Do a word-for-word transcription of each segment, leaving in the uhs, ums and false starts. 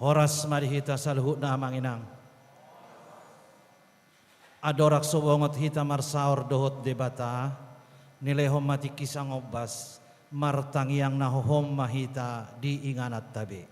Horas ma di hita saluhutna, amang inang. Andorang so bongot hita marsaor dohot Debata, nilehon ma tingki sangombas, martangiang na hohom ma hita di ingananta be.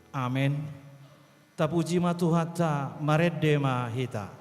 Amen. Tapuji ma Tuhanta, marende ma hita.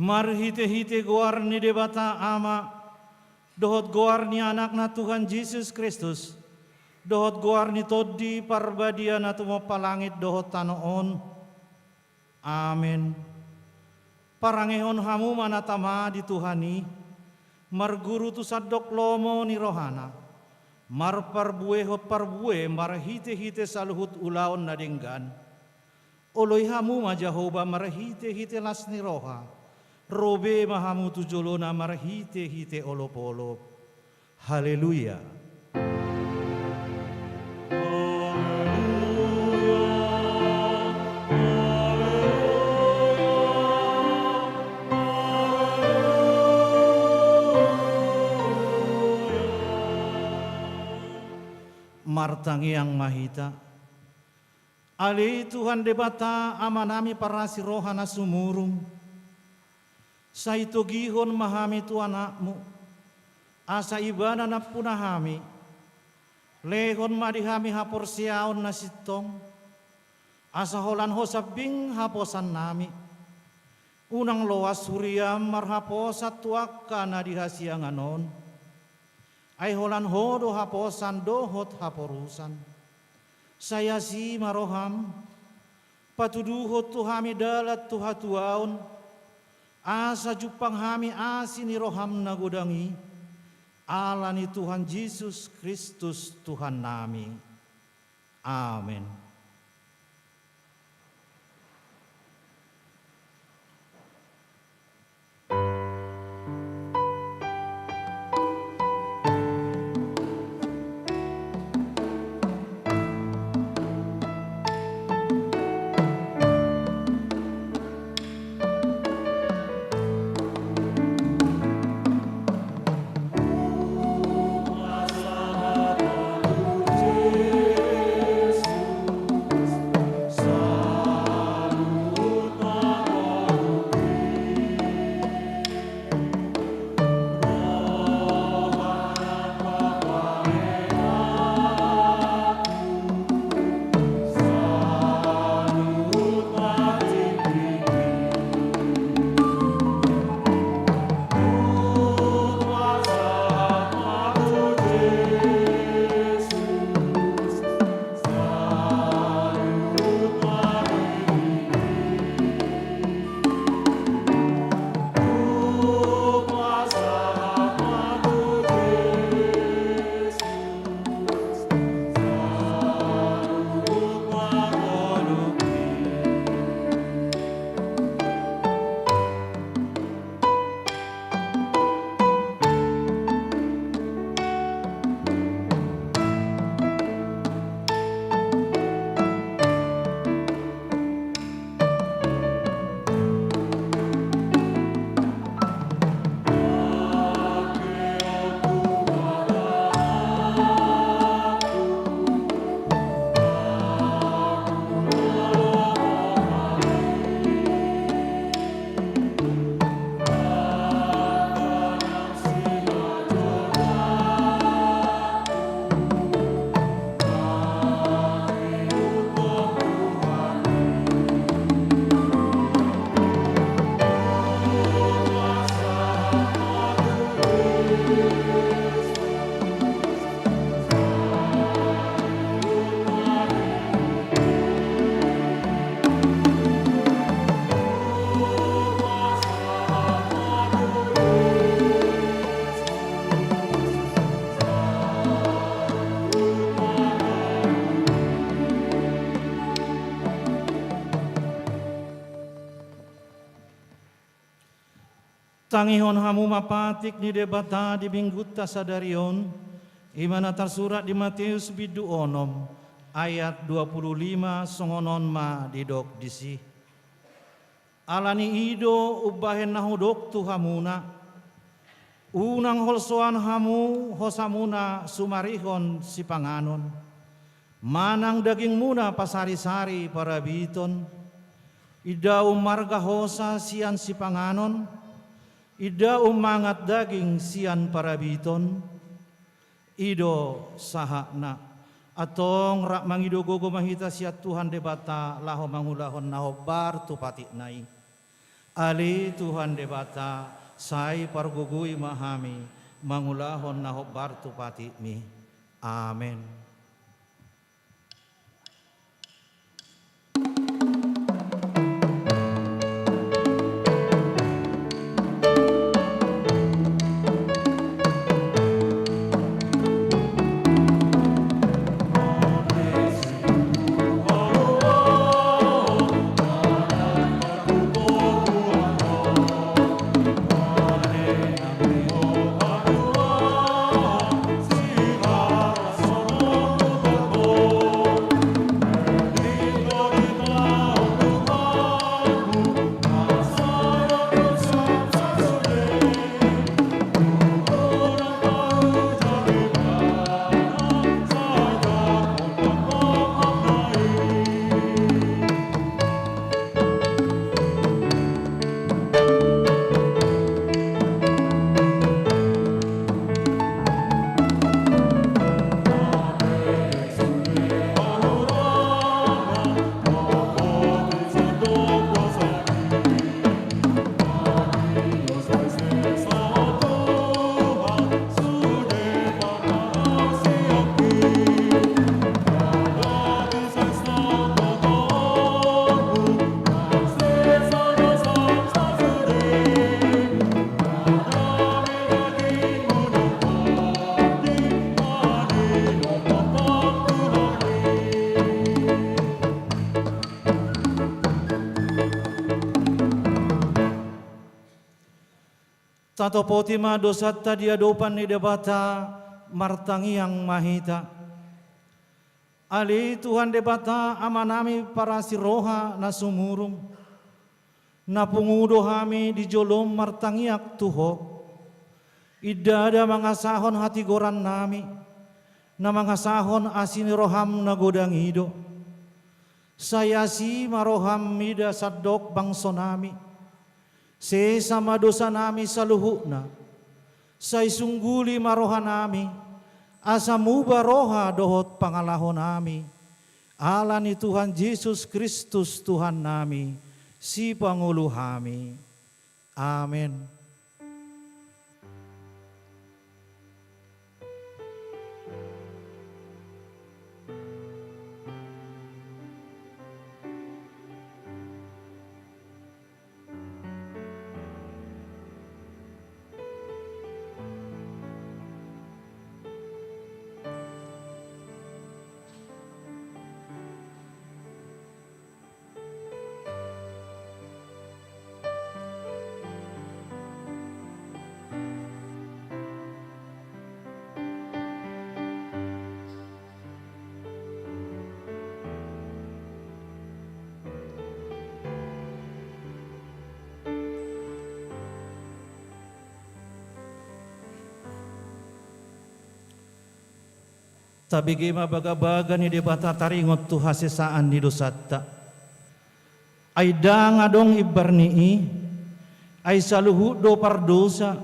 Marhitehite goar ni Debata Ama, dohot goar ni Anakna Tuhan Jesus Kristus, dohot goar ni Tondi Parbadia na tumompa langit dohot tano on. Amen. Parangehon hamu ma na tama di Tuhan i, marguru tu sandok lomo ni rohana, marparbuehon parbue marhitehite saluhut ulaon na denggan. Oloi hamu ma Jahowa marhitehite las ni roha, ro be ma hamu tu jolona marhitehite olopolop. Haleluya. Martangiang ma hita. Ale Tuhan Debata, Amanami parasi roha na sumurung, sai togihon ma hami tu Anakmu, asa Ibana nampuna hami. Lehon ma di hami haporseaon na sintong, asa holan Ho sambing haposannami. Unang loas huriaM marhaposan tu angka na di hasiangan on. Ai holan Ho do haposan dohot haporusan. Sai asi ma rohaM, patuduhon tu hami dalan tu hatuaon, asa jumpang hami asi ni rohaM na godang i, ala ni Tuhan Jesus Kristus Tuhannami. Amen. Tangihon hamu ma patik ni Debata di minggunta sadari on, i ma na tarsurat di Mateus bindu onom ayat dua pulu lima, songon on ma didok disi. Ala ni i do umbahen na hudok tu hamuna: Unang holsoan hamu hosamuna sumarihon sipanganon, manang dagingmuna pasarisari parabiton. Inda umarga hosa sian sipanganon, inda umangat daging sian parabiton. I do sahatna. Antong rap mangido gogo ma hita sian Tuhan Debata laho mangulahon na hombar tu patikna i. Ale Tuhan Debata, sai pargogoi ma hami mangulahon na hombar tu patikmi. Amen. Tatopoti ma dosanta di adopan ni Debata, martangiang ma hita. Ale Tuhan Debata, Amanami parasi roha na sumurung, na pungu do hami di jolom martangiang tu Ho. Ndada mangasahon hatigorannami, na mangasahon asi ni roham na godang i do. Sai asi ma roham mida sandok bangsonami. Sesa ma dosanami saluhutna. Sai sungguli ma rohanami, asa muba roha dohot pangalahonami. Ala ni Tuhan Jesus Kristus Tuhannami, Sipangolu hami. Amen. Tabege ma bagabaga ni Debata taringot tu hasesaan ni dosanta. Ai ndang adong imbar ni i, ai saluhut do pardosa,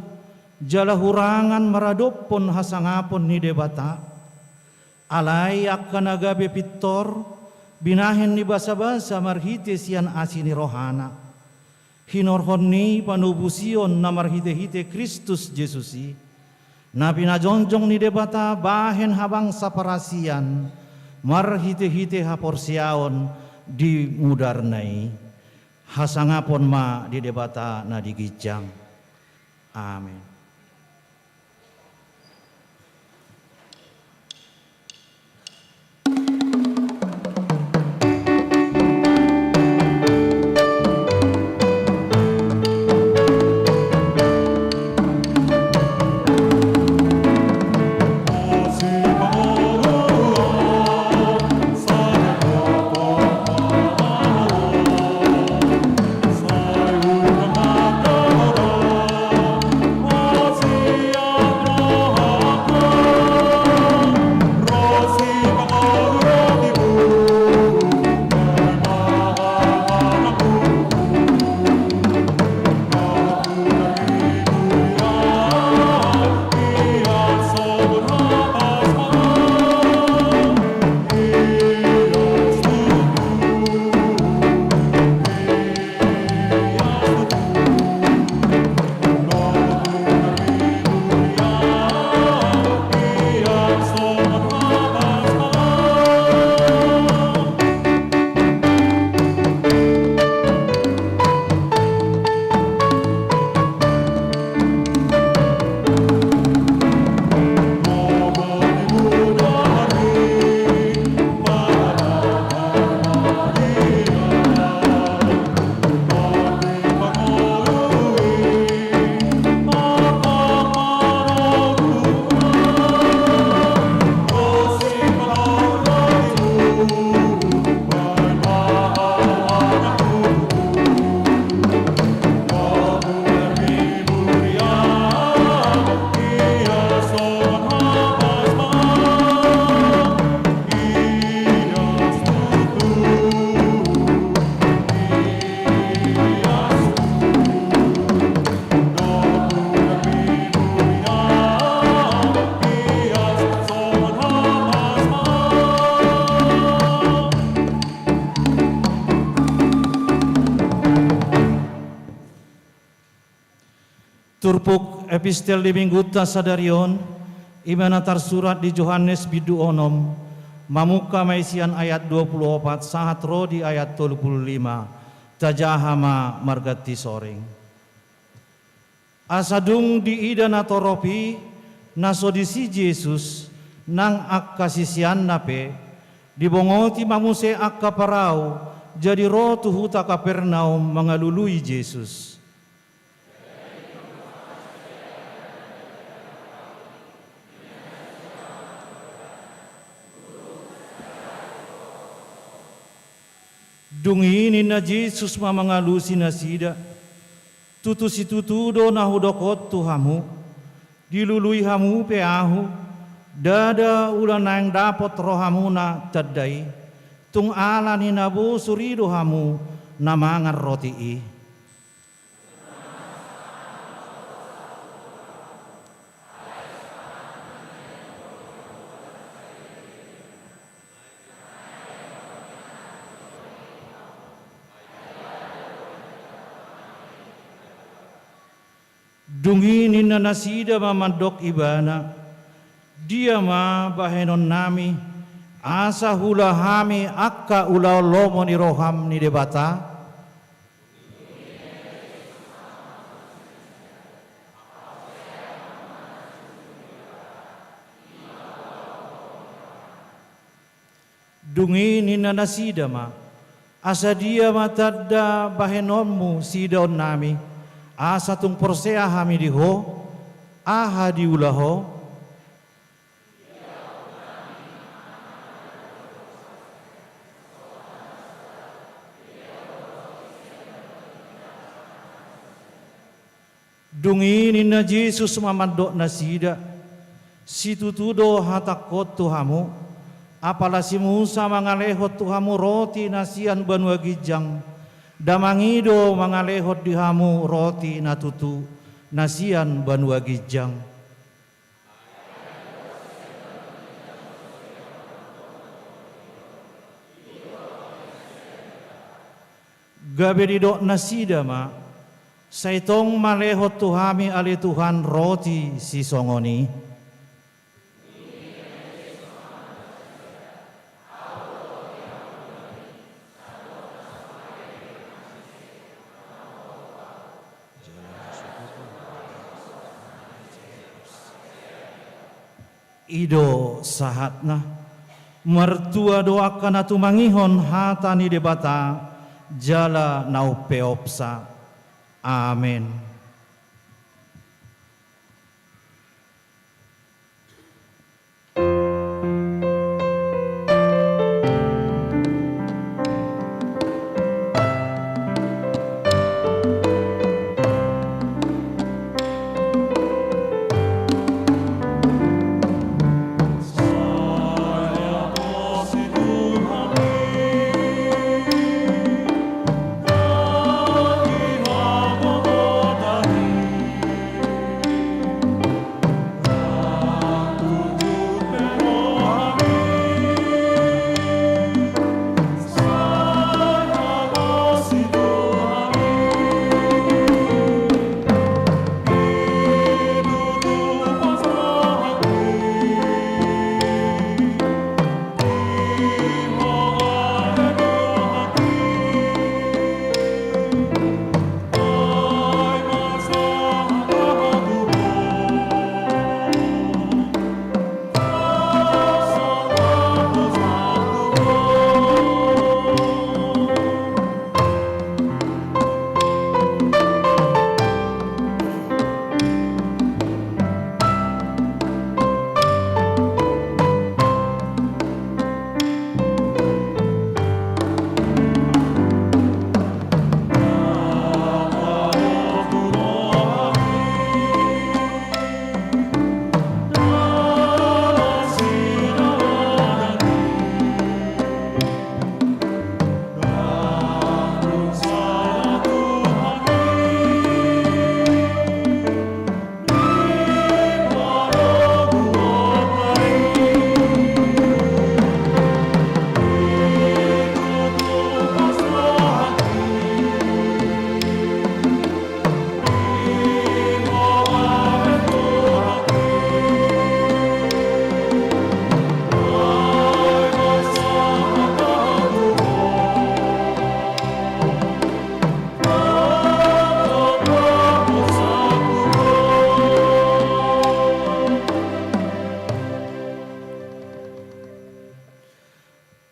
jala hurangan maradophon hasangapon ni Debata. Alai angka na gabe pintor, binahen ni basabasa marhite sian asi ni rohana. Hinorhon ni panobusion na marhitehite Kristus Jesus i, na pinajongjong ni Debata bahen habangsa parasian, marhitehite haporseaon di mudarna i. Hasangapon ma di Debata na di ginjang. Amen. Turpuk epistel di Minggunta sadari on, i ma na tarsurat di Johannes bindu onom, mamungka ma i sian ayat dua pulu opat sahat ro di ayat tolu pulu lima. Tajaha ma marganti soring. Asa dung diida na torop i, na so disi Jesus, nang angka siseanna pe, dibongoti ma muse angka parau, jadi ro tu huta Kapernaum mangalului Jesus. Dung i ninna Jesus ma mangalusi nasida: Tutu situtu do na hudok on tu hamu, dilului hamu pe ahu, ndada ula naeng dapot rohamuna tanda i, tung ala ni na bosur i do hamu na mangan roti i. Dung i ninna nasida ma mandok Ibana: Dia ma bahenonnami, asa huula hami angka ulaon lomo ni roham ni Debata? Dung i ninna nasida ma: Asa dia ma tanda bahenonmu siidaonnami, asa tung porsea hami di Ho? Aha diula Ho? Dung i ninna Jesus ma mandok nasida: Situtu do hatangkon tu hamu, apala si Musa mangalehon tu hamu roti na sian banua ginjang, Damang i do mangalehon di hamu roti na tutu na sian banua ginjang. Gabe didok nasida ma: Sai tong malehon tu hami ale Tuhan roti sisongon i. I do sahatna. Martua do angka na tumangihon hata ni Debata jala na umpeopsa. Amen.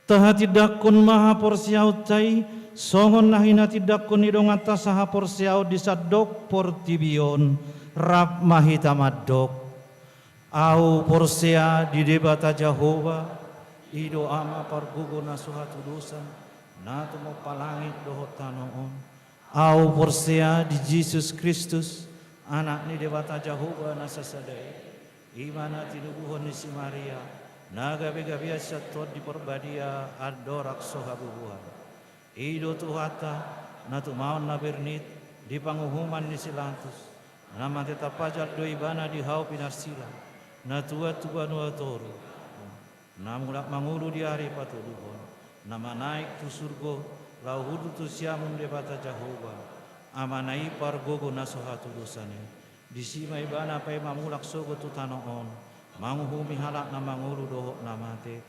Tahatindangkon ma haporseaonta i, songon na hinatindangkon ni donganta sahaporseaon di sandok portibi on, rap ma hita mandok. Ahu porsea di Debata Jahowa, i do Ama pargogo na so hatudosan, na tumompa langit dohot tano on. Ahu porsea di Jesus Kristus, Anak ni Debata Jahowa na sasada i, i ma na tinubuhon ni si Maria, na gabegabean sian Tondi Parbadia andorang so habubuhan. I do Tuhanta, na tumaon na bernit di panguhuman ni si Latus, na mate tarpajal do Ibana di hau pinarsilang, na tuat tu banua toru, na mulak mangolu di ari patoluhon, na manaek tu surgo, laho hundul tu siamun Debata Jahowa, Amana i pargogo na so hatudosan i. Disi ma Ibana paima mulak sogot tu tano on, manguhumi halak na mangolu dohot na mate.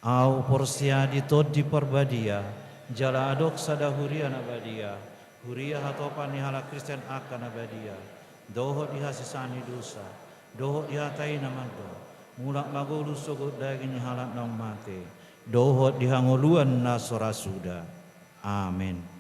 Ahu porsea di Tondi Parbadia, jala adong sada huria na badia, huria hatopan ni halak Kristen angka na badia, dohot di hasesaan ni dosa, dohot di hata i na mandok, mulak ma ngolu sogot daging ni halak naung mate, dohot di hangoluan na so ra suda. Amen.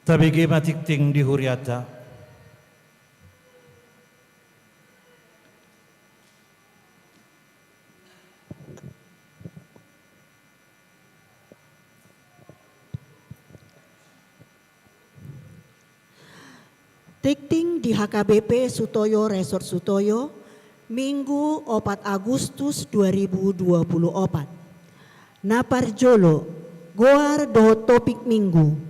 Tabege ma tingting di hurianta. Tingting di H K B P Sutoyo, Resort Sutoyo, Minggu opat Agustus dua ribu dua puluh opat. Na parjolo, goar dohot topik Minggu.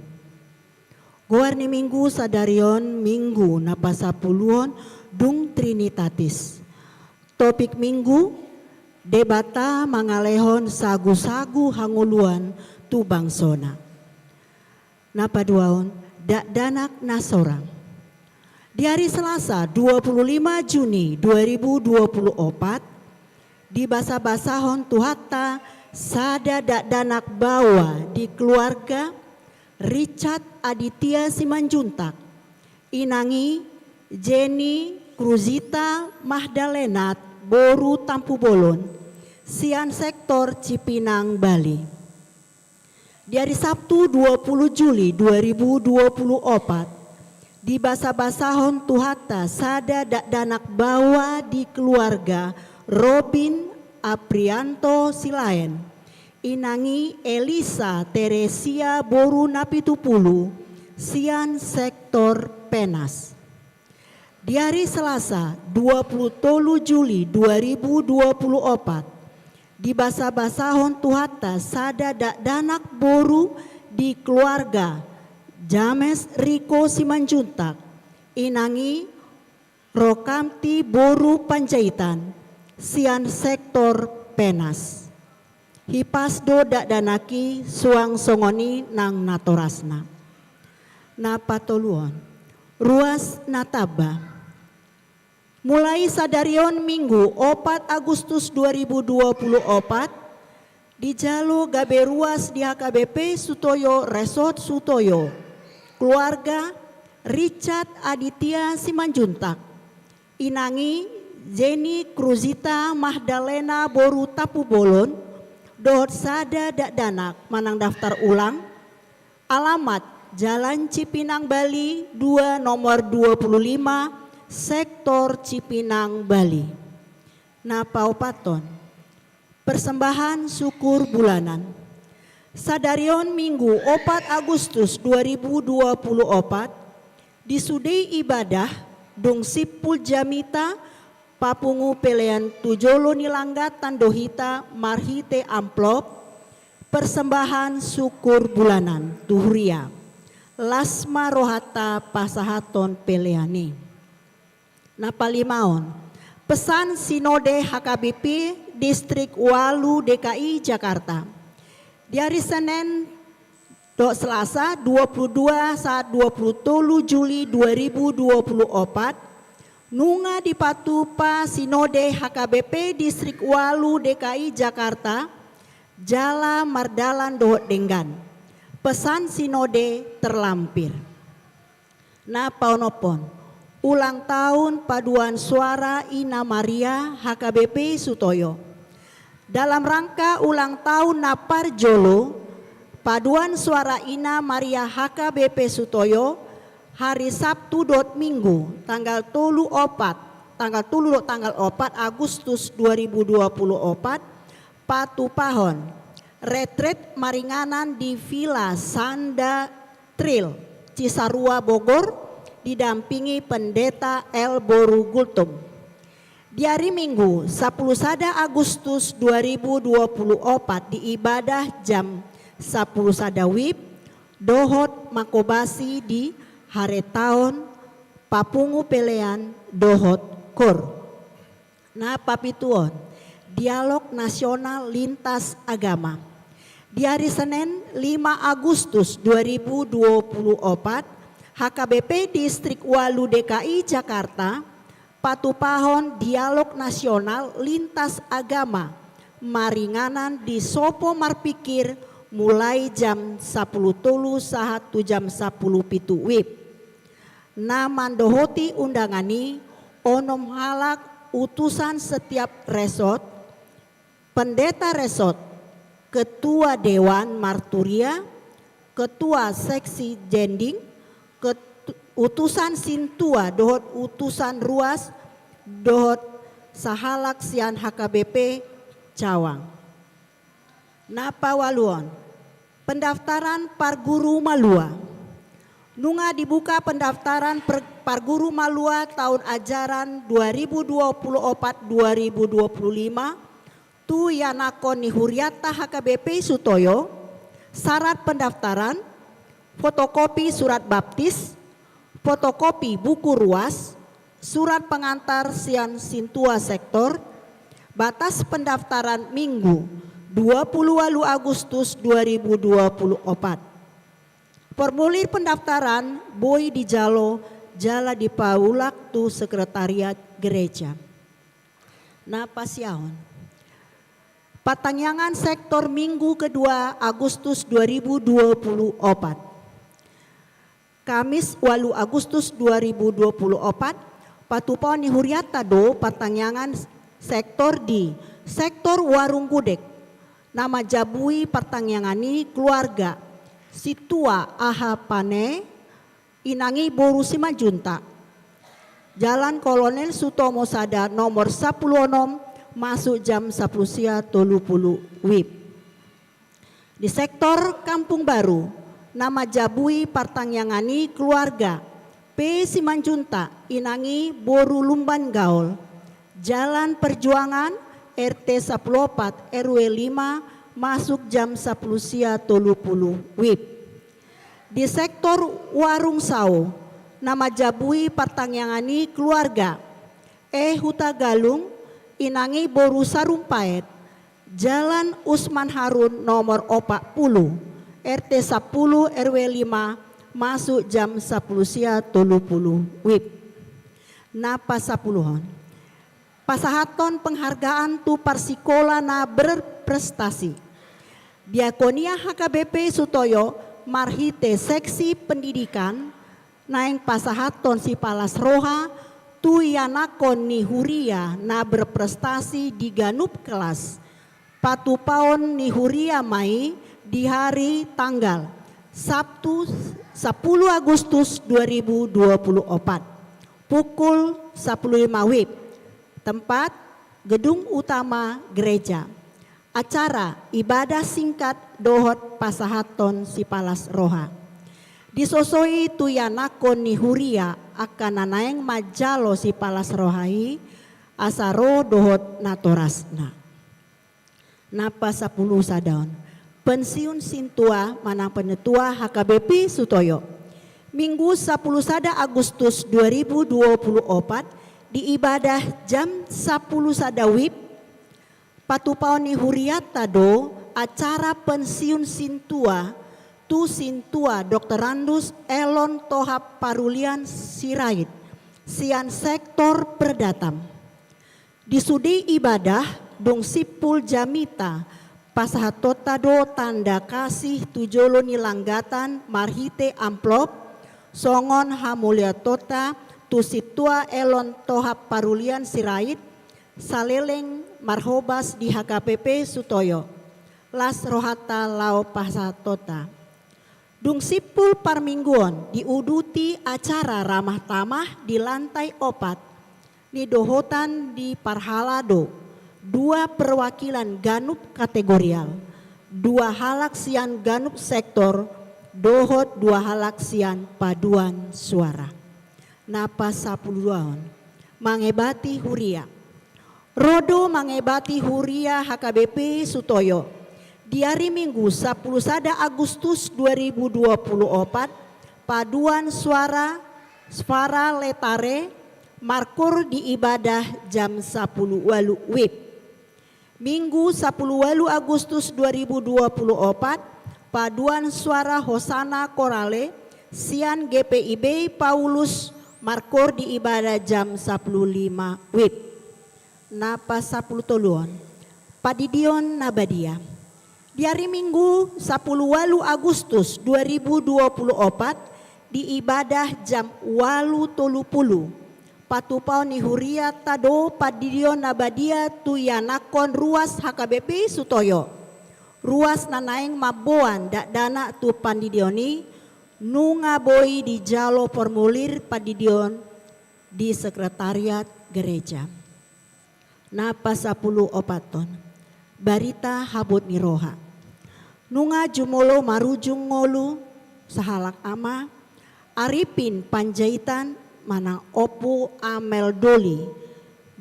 Goar ni Minggu sadari on Minggu na pasampuluhon dung Trinitatis. Topik Minggu, Debata mangalehon sagu-sagu hangoluan tu bangsona. Na paduahon, dakdanak na sorang. Di hari Selasa, dua puluh lima Juni dua ribu dua puluh opat, dibasa-basahon Tuhanta sada dakdanak baoa di keluarga Richard Aditya Simanjuntak, inang i Jenny Cruzita Magdalena boru Tampubolon, sian sektor Cipinang, Bali. Di hari Sabtu, dua puluh Juli dua ribu dua puluh opat, dibasa-basahon Tuhanta sada dakdanak baoa di keluarga Robin Aprianto Silaen, inang i Elisa Teresia boru Napitupulu, sian sektor Penas. Di hari Selasa, dua puluh tolu Juli dua ribu dua puluh opat, dibasa-basahon Tuhanta sada dakdanak boru di keluarga James Riko Simanjuntak, inang i Rokamti boru Panjaitan, sian sektor Penas. Hipas do dakdanak i, suang songon i nang natorasna. Na patoluhon, ruas na tamba. Mulai sadari on Minggu opat Agustus dua ribu dua puluh opat, dijalo gabe ruas di H K B P Sutoyo Resort Sutoyo, keluarga Richard Aditya Simanjuntak, inang i Jenny Cruzita Magdalena boru Tampubolon, dohot sada dakdanak manang daftar ulang, alamat Jalan Cipinang Bali dua, nomor dua puluh lima, sektor Cipinang, Bali. Na paopathon, persembahan syukur bulanan. Sadari on Minggu opat Agustus dua ribu dua puluh opat, di sude ibadah dung simpul jamita papungu pelean tu jolo ni langgat tando hita marhite amplop, persembahan syukur bulanan tu huria. Las ma rohanta pasahathon pelean i. Na palimaon, pesan Sinode H K B P Distrik Ualu D K I Jakarta. Di ari Senen dohot Selasa, dua puluh dua sahat dua puluh tolu Juli dua ribu dua puluh opat, nunga dipatupa Sinode H K B P Distrik Ualu D K I Jakarta jala mardalan dohot denggan. Pesan Sinode terlampir. Na paonomhon, ulang tahun paduan suara Ina Maria H K B P Sutoyo. Dalam rangka ulang tahun na parjolo paduan suara Ina Maria H K B P Sutoyo, hari Sabtu dohot Minggu, tanggal tolu opat, tanggal tolu dohot tanggal opat Agustus dua ribu dua puluh opat, patupahon retret maringanan di Villa Sanda Tril, Cisarua, Bogor, didampingi Pendeta L Boru Gultom. Di ari Minggu, sapuluh sada Agustus dua ribu dua puluh opat, di ibadah jam sapuluh sada wib, dohot mangkobasi di haretaon papungu pelean dohot kor. Na papituhon, dialog nasional lintas agama. Di ari Senen, lima Agustus dua ribu dua puluh opat, H K B P Distrik Ualu D K I Jakarta patupahon dialog nasional lintas agama maringanan di Sopo Marpikir mulai jam sapuluh tolu sahat tu jam sapuluh pitu wib. Na mandohoti undangan i onom halak utusan setiap resort, pendeta resort, ketua dewan marturia, ketua seksi jending, ket-, utusan sintua dohot utusan ruas, dohot sahalak sian H K B P cawang. Na paualuhon, pendaftaran parguru malua. Nunga dibuka pendaftaran per-, parguru malua tahun ajaran dua ribu dua puluh opat dua ribu dua puluh lima tu ianakhon ni hurianta H K B P Sutoyo. Syarat pendaftaran: fotokopi surat baptis, fotokopi buku ruas, surat pengantar sian sintua sektor, Batas pendaftaran Minggu, dua puluh walu Agustus dua ribu dua puluh opat. Formulir pendaftaran boi dijalo jala dipaulak tu sekretariat gereja. Na pasiahon. Partangiangan sektor Minggu kedua Agustus dua ribu dua puluh opat. Kamis, walu Agustus dua ribu dua puluh opat, patupaon ni huriata do partangiangan sektor di sektor Warung Gudeg, na manjabui partangiangan ni keluarga Situa Aha Pane, inang i boru Simanjuntak. Jalan Kolonel Sutomo sada nomor sapuluh onom, masuk jam sapuluh sia tolu puluh wib. Di sektor Kampung Baru, na manjabui partangiangan ni keluarga P Simanjuntak, inang i boru Lumban Gaol. Jalan Perjuangan, R T sapuluh opat, R W lima, masuk jam sapuluh sia tolu puluh wib. Di sektor Warung Sao, na manjabui partangiangan ni keluarga E Hutagalung, inang i boru Sarumpaet. Jalan Usman Harun nomor opat puluh, R T sapuluh, R W lima, masuk jam sapuluh sia tolu puluh wib. Na pasapuluhon. Pasahathon penghargaan tu parsikola na berprestasi. Diakonia H K B P Sutoyo marhite seksi pendidikan naeng pasahathon sipalas roha tu ianakhon ni huria na berprestasi di ganup kelas. Patupaon ni huria ma i di hari tanggal Sabtu, sapuluh Agustus dua ribu dua puluh opat, pukul sapuluh lima wib. Tempat, gedung utama gereja. Acara ibadah singkat dohot pasahathon sipalas roha. Disosoi tu ianakhon ni huria angka na naeng manjalo sipalas roha i, asa ro dohot natorasna. Na pasapuluh sadaon. Pensiun sintua manang penetua H K B P Sutoyo. Minggu sapuluh sada Agustus dua ribu dua puluh opat, di ibadah jam sapuluh sada wib, patupaon ni huriata do acara pensiun sintua tu sintua Doktorandus Elon Tohap Parulian Sirait, sian sektor Perdatam. Di sude ibadah, dung simpul jamita, pasahatonta do tanda kasih tu jolo ni langgatan marhite amplop, songon hamuliatonta tu sintua Elon Tohap Parulian Sirait, saleleng marhobas di H K P P Sutoyo. Las rohanta laho pasahatonta. Dung simpul parmingguon diuduti acara ramah tamah di lantai opat. Nidohotan di parhalado, dua perwakilan ganup kategorial, dua halak sian ganup sektor, dohot dua halak sian paduan suara. Na pasapuluduahon. Mangebati huria. Ro do mangebati huria H K B P Sutoyo. Di ari Minggu sapuluh sada Agustus dua ribu dua puluh opat, paduan suara, Sfara Letare, markoor di ibadah jam sapuluh walu wib. Minggu sapuluh walu Agustus dua ribu dua puluh opat, paduan suara Hosana Korale, sian G P I B Paulus, markoor di ibadah jam sapuluh lima wib. Na pasapuluh toluon. Pandidion na badia. Di ari Minggu sapuluh walu Agustus dua ribu dua puluh opat, di ibadah jam walu tolu pulu. Patupaon ni huriata do pandidion na badia tu ianakhon ruas H K B P Sutoyo. Ruas na naeng mamboan dakdanak tu pandidion i, nunga boi dijalo formulir pandidion di sekretariat gereja. Na pasapuluopathon. Barita habot ni roha. Nunga jumolo marujung ngolu sahalak ama, Arifin Panjaitan manang Ompu Amel Doli,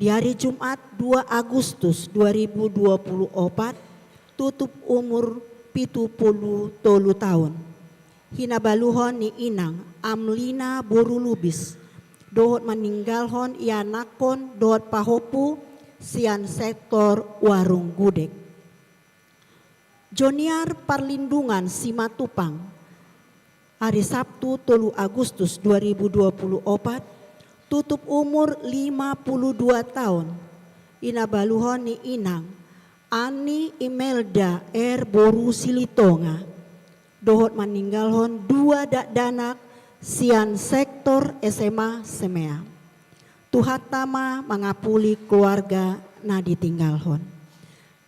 di ari Jumat dua Agustus dua ribu dua puluh opat, tutup umur pitu pulu tolu taon. Hinabaluhon ni inang Amlina boru Lubis, dohot maninggalhon ianakhon dohot pahompu sian sektor Warung Gudeg. Joniar Parlindungan Simatupang, hari Sabtu tolu Agustus dua ribu dua puluh opat, tutup umur lima puluh dua taon, i na baluhon ni inang Ani Imelda R boru Silitonga, dohot maninggalhon dua dakdanak sian sektor S M A Semea. Tuhanta ma mangapuli keluarga na ditinggalhon.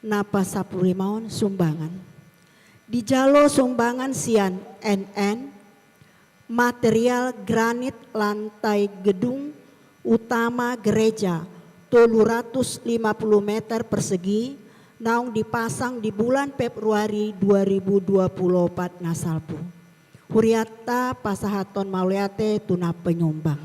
Na pasampululimaon sumbangan. Dijalo sumbangan sian N N, material granit lantai gedung utama gereja tolu ratus lima puluh meter persegi, naung dipasang di bulan Februari dua ribu dua puluh opat na salpu. Hurianta pasahathon mauliate tu na penyumbang.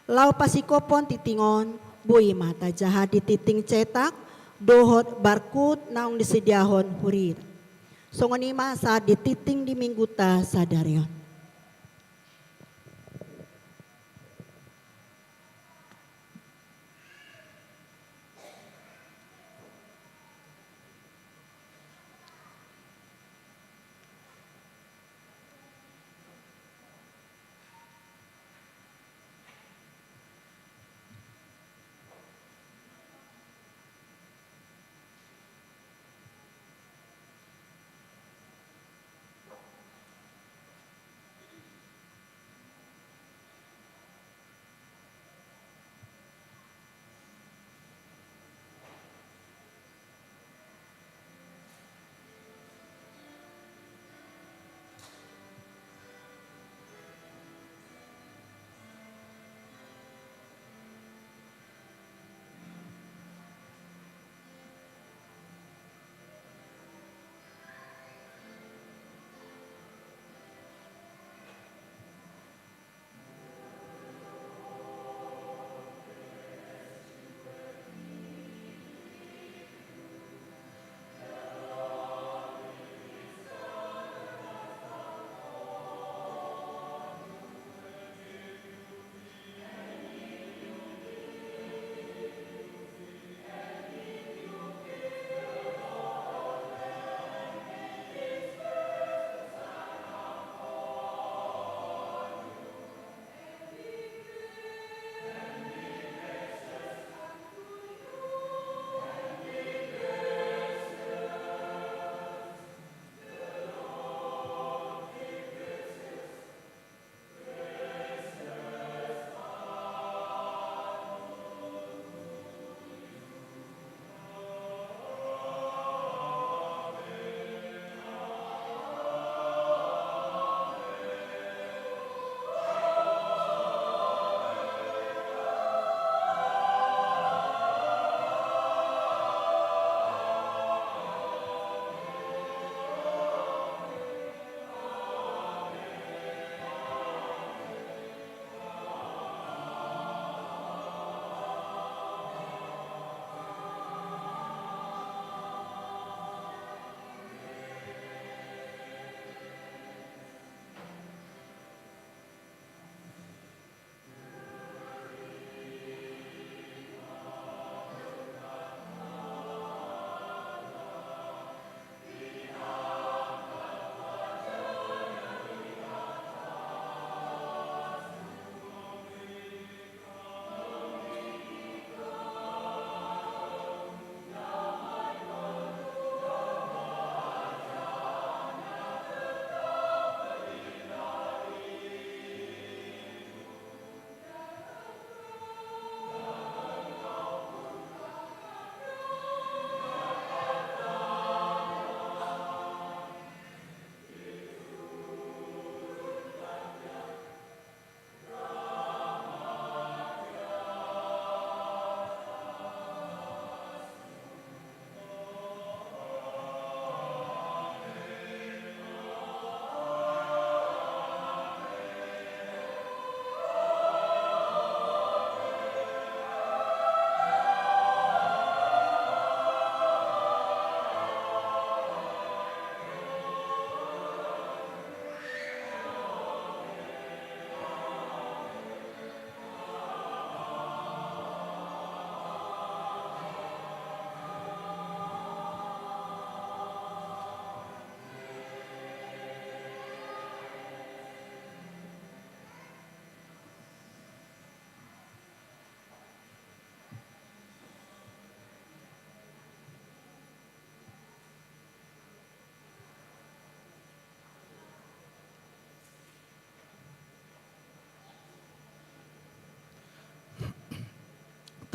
Laho pasikophon tingting on, boi ma tajaha di tingting cetak dohot barcode naung disediahon huria. Songon i ma sahat di tingting di Mingguta sadari on.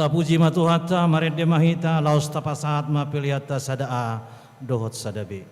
Tapuji ma Tuhanta, marende ma hita, laos tapasahat ma peleanta sada A dohot sada B.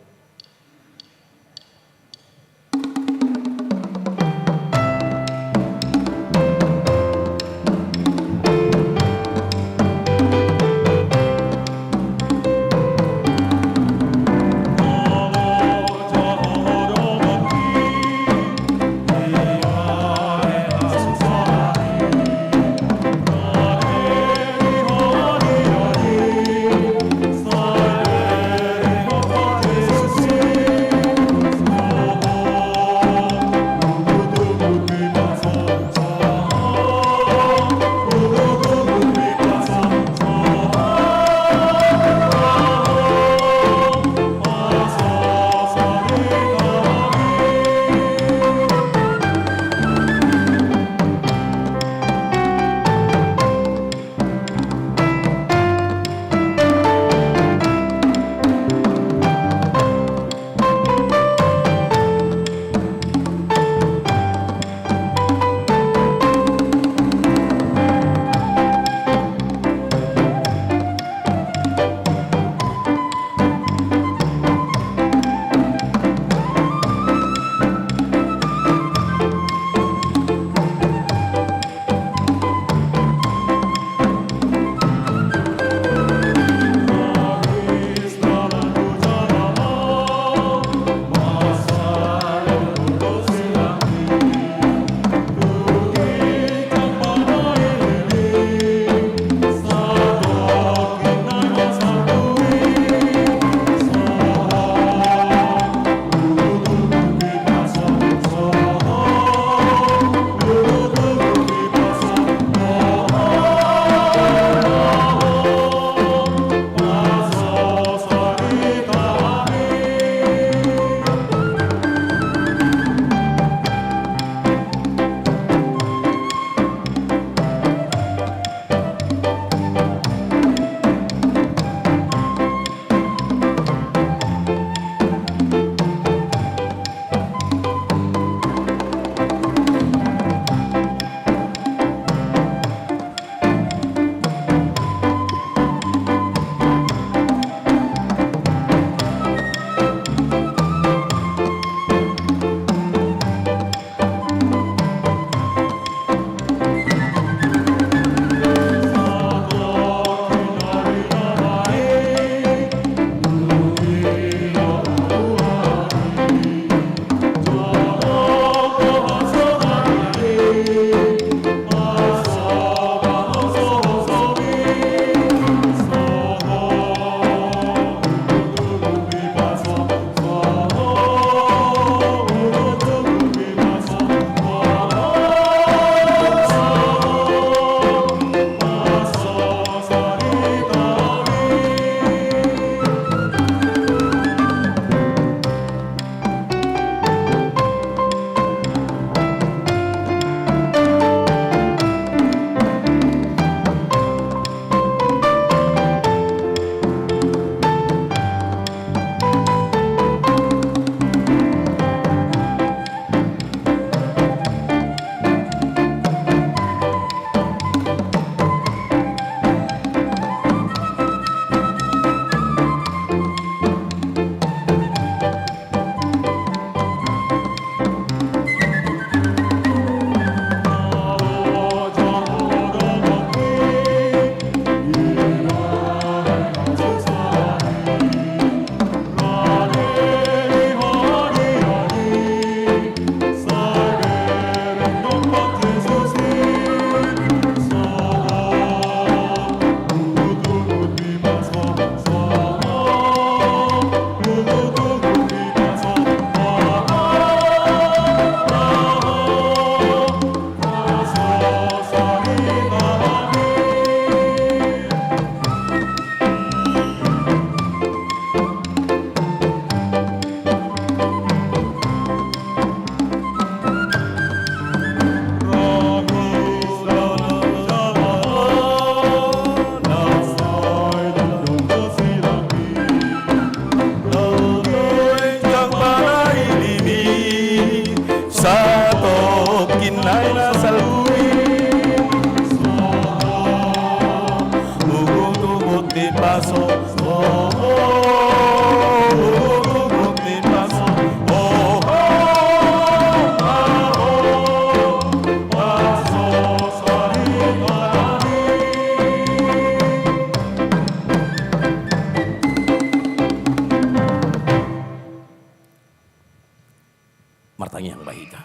Martangiang ma hita.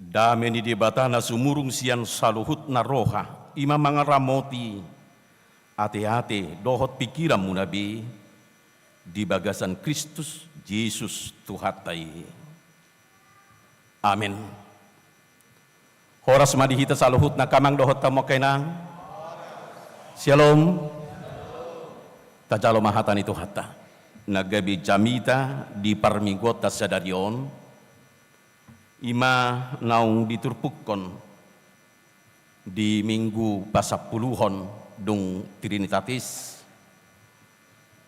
Dame ni Debata na sumurung sian saluhutna roha, i ma mangaramoti ateate dohot pingkiranmuna be di bagasan Kristus Jesus Tuhanta i. Amen. Horas ma di hita saluhutna, angka amang dohot hamu angka inang. Syalom. Tajalo ma hata ni Tuhanta na gabe jamita di parmingguonta sadari on. I ma naung diturpukhon di Minggu pasampuluhon dung Trinitatis,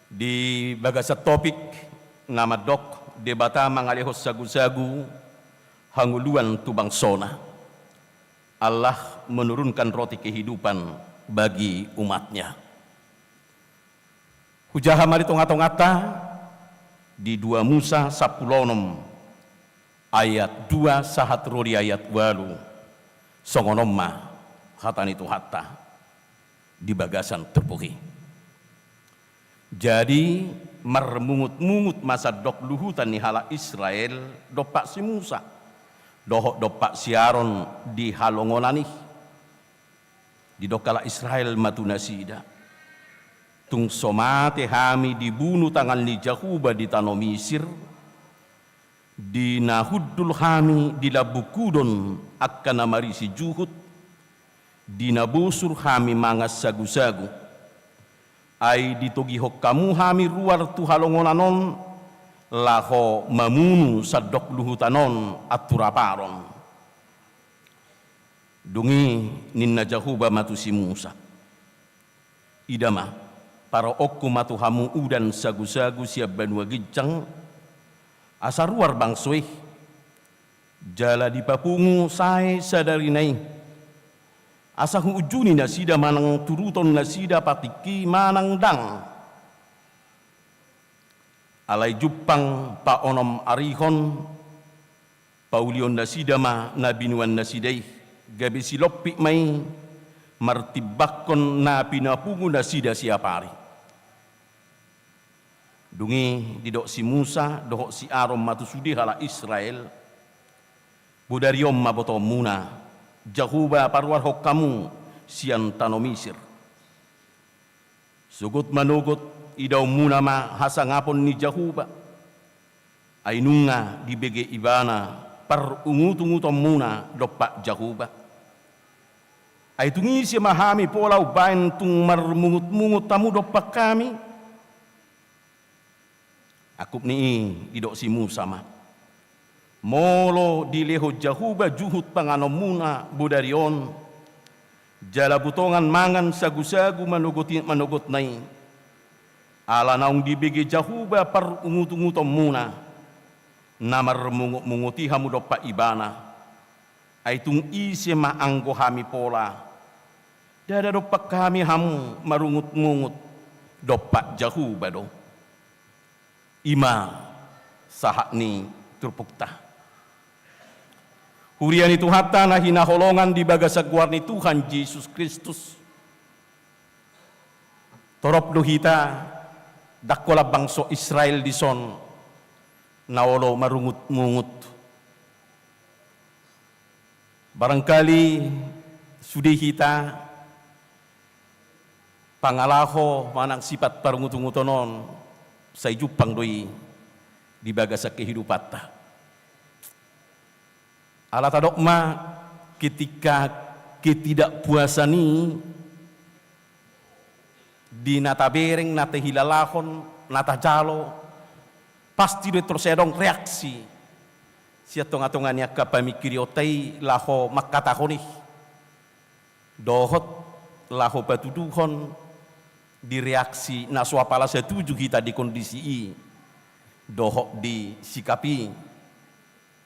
di bagasan topik na mandok Debata mangalehon sagusagu hangoluan tu bangsona. Allah menurunkan roti kehidupan bagi umat-Nya. Hujaha ma di tongatonganta di dua Musa sampulu onom ayat dua sahat ro di ayat ualu. Songon on ma hata ni Tuhanta di bagasan turpuk i. Jadi, marmungutmungut ma sandok luhutan ni halak Israel dompak si Musa dohot dompak si Aron di halongonan i. Didok halak Israel ma tu nasida: Tung so mate hami dibunu tangan ni Jahowa di tano Misir, di na hundul hami di lambungkudon angka na marisi juhut, di na bosur hami mangan sagusagu. Ai ditogihon hamu hami ruar tu halongonan on, laho mamunu sandok luhutan on anturaparon. Dung i ninna Jahowa ma tu si Musa: Ida ma, paroonku ma tu hamu udan sagusagu sian banua ginjang, asa ruar bangso i, jala dipapungu sae sadarina i, asa huunjuni nasida manang turuton nasida patikki manang ndang. Alai jumpang paonom arihon, paulion nasida ma na binuan nasida i, gabe silompit ma i martimbangkon na pinapungu nasida siap ari. Dung i didok si Musa dohot si Aron ma tu sude halak Israel: Bodari on ma botoonmuna, Jahowa paruarhon hamu sian tano Misir. Sogot manogot idaonmuna ma hasangapon ni Jahowa, ai nunga dibege Ibana parungutungutonmuna dompak Jahowa. Ai tung ise ma hami pola umbaen tung marmungutmungut hamu dompak hami? Angkup ni i didok si Musa ma: Molo dilehon Jahowa juhut panganonmuna bodari on, jala butongan mangan sagusagu manogot i, manogotna i, ala naung dibege Jahowa parungutungutonmuna, na marmungutmungut i hamu dompak Ibana, ai tung ise ma anggo hami pola? Ndada dompak hami hamu marungutmungut, dompak Jahowa do. I ma sahat ni turpukta. Huria ni Tuhanta na hinaholongan di bagasan goar ni Tuhan Jesus Kristus, torop do hita ndang holan bangso Israel dison na olo marungutmungut. Barangkali sude hita pangalaho manang sipat parungutunguton on sai jumpang do i di bagasan kehidupanta. Ala tadok ma, ketika ketidakpuasan i di na tabereng, na tahilalahon, na tajalo, pasti do i torus sai adong reaksi sian tongatonga ni angka pamingkirionta i laho mangkatahon i, dohot laho patuduhon di reaksi na so apala satuju hita di kondisi i dohot di sikap i,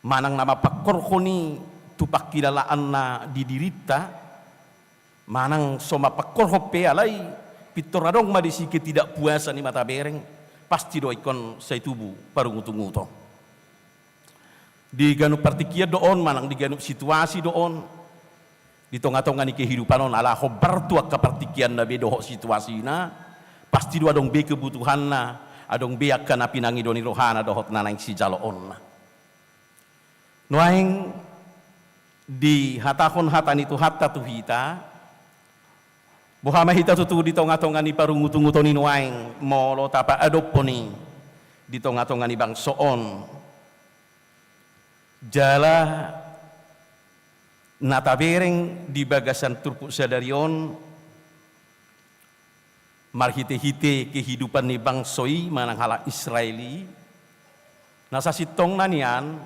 manang na mapangkorhon i tu pangkilalaanna di dirinta, manang so mapangkorhon pe alai Pintor adong ma disi ketidakpuasan i ma tabereng, pasti do ingkon sai tubu parungutunguton. Di ganup partingkian do on manang di ganup situasi do on, di tongatonga ni kehidupan on, ala hombar tu angka partingkianna be dohot situasina, pasti do adong be kebutuhanna, adong be angka na pinangido ni rohana dohot na naeng sijaloonna. Nuaeng dihatahon hata ni Tuhanta tu hita, boha ma hita tutu di tongatonga ni parungutunguton i nuaeng, molo tapaadophon i di tongatonga ni bangso on. Jala na tabereng di bagasan turpuk sadari on, marhitehite kehidupan ni bangso i manang halak Israel i, na sasintongna nian,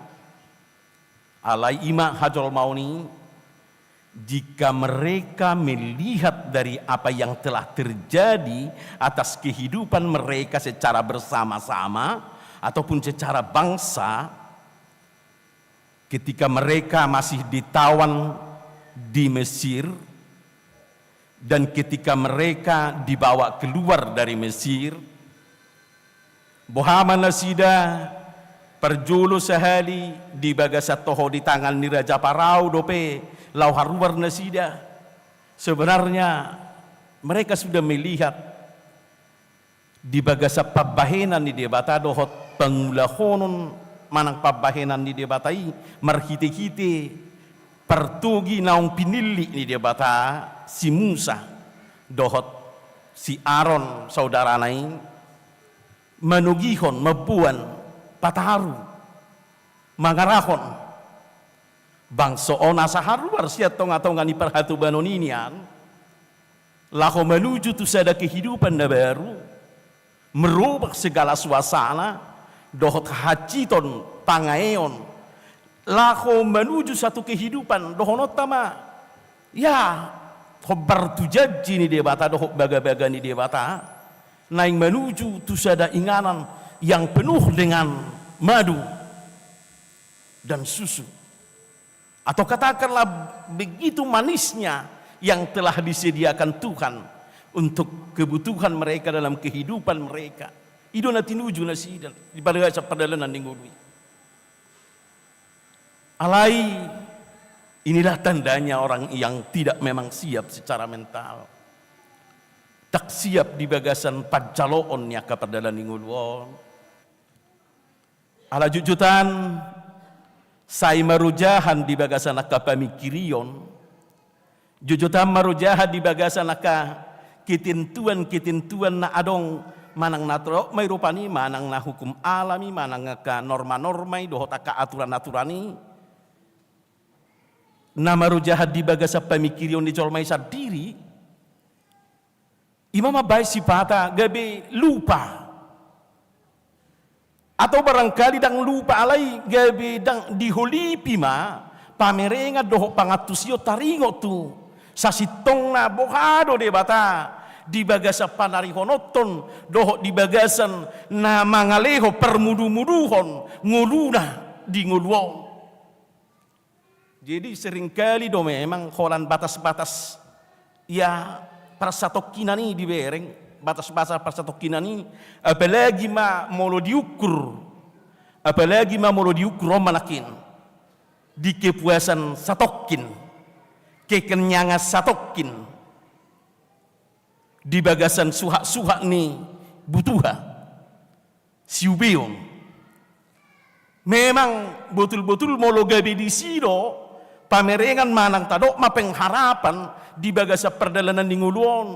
alai i ma hajolmaon i, jika mereka melihat dari apa yang telah terjadi atas kehidupan mereka secara bersama-sama ataupun secara bangsa, ketika mereka masih ditawan di Mesir, dan ketika mereka dibawa keluar dari Mesir, boha ma nasida, parjolo sahali di bagasan toho di tangan ni Raja Parao dope laho haruar nasida. Sebenarnya mereka sudah melihat di bagasan pambahenan ni Debata dohot pangulahonon manang pambahenan ni Debata i marhitehite partogi naung pinillit ni Debata si Musa dohot si Aron saudarana i manogihon, mamboan, pataru, mangarahon bangso on asa haruar sian tongatonga ni parhatobanon i nian, laho manuju tu sada kehidupan na baru, merubah segala suasana dohot hahansiton pangaeon, laho manuju satu kehidupan dohononta ma, ya, hombar tu janji ni Debata dohot bagabaga ni Debata, naeng manuju tu sada inganan yang penuh dengan madu dan susu. Atau katakanlah, begitu manisnya yang telah disediakan Tuhan untuk kebutuhan mereka dalam kehidupan mereka. I do na tinuju nasida di bagasan pardalanan ni ngolu i. Alai, inilah tandanya orang yang tidak memang siap secara mental. Ndang siap di bagasan panjaloon ni angka pardalanan ni ngolu on. Ala jotjotan, sai marojahan di bagasan angka pamingkirion, jotjotan marojahan di bagasan angka ketentuan-ketentuan na adong, manang na torop ma i rupani, manang na hukum alam i, manang angka norma-norma i, dohot angka aturan-aturan i, na marojahan di bagasan pamingkirion ni jolma i sandiri, i ma mambahen sipata gabe lupa. Atau barangkali ndang lupa alai gabe ndang diholipi ma pamerengan dohot pangantusion taringot tu sasintongna boha do Debata di bagasan panarihononhon dohot di bagasan na mangalehon parmudumuduhon ngoluna di ngolu on. Jadi seringkali do memang holan batas-batas, ya, parsatongkinan i dibereng, batas-batas parsatongkinan i, apalagi ma molo diukur, apalagi ma molo diukur on ma nangkin di kepuasan satongkin, kekenyangan satongkin, di bagasan suhat-suhat ni butuha siubeon. Memang botul-botul molo gabe disi do pamerengan manang tadok ma pengharapan di bagasan pardalanan ni ngolu on.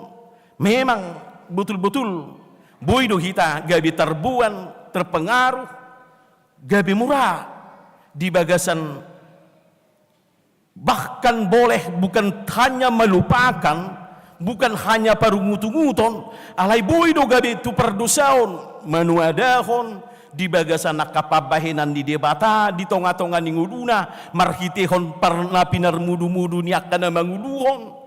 Memang botul-botul boi do hita gabe tarboan, terpengaruh, gabe mura di bagasan Bahkan boleh bukan hanya melupakan, bukan hanya parungutunguton, alai boi do gabe tu pardosaon, manuadahon di bagasan angka pambahenan ni Debata di tongatonga ni ngoluna, marhitehon par-, na pinarmudumudu ni angka na manguluhon.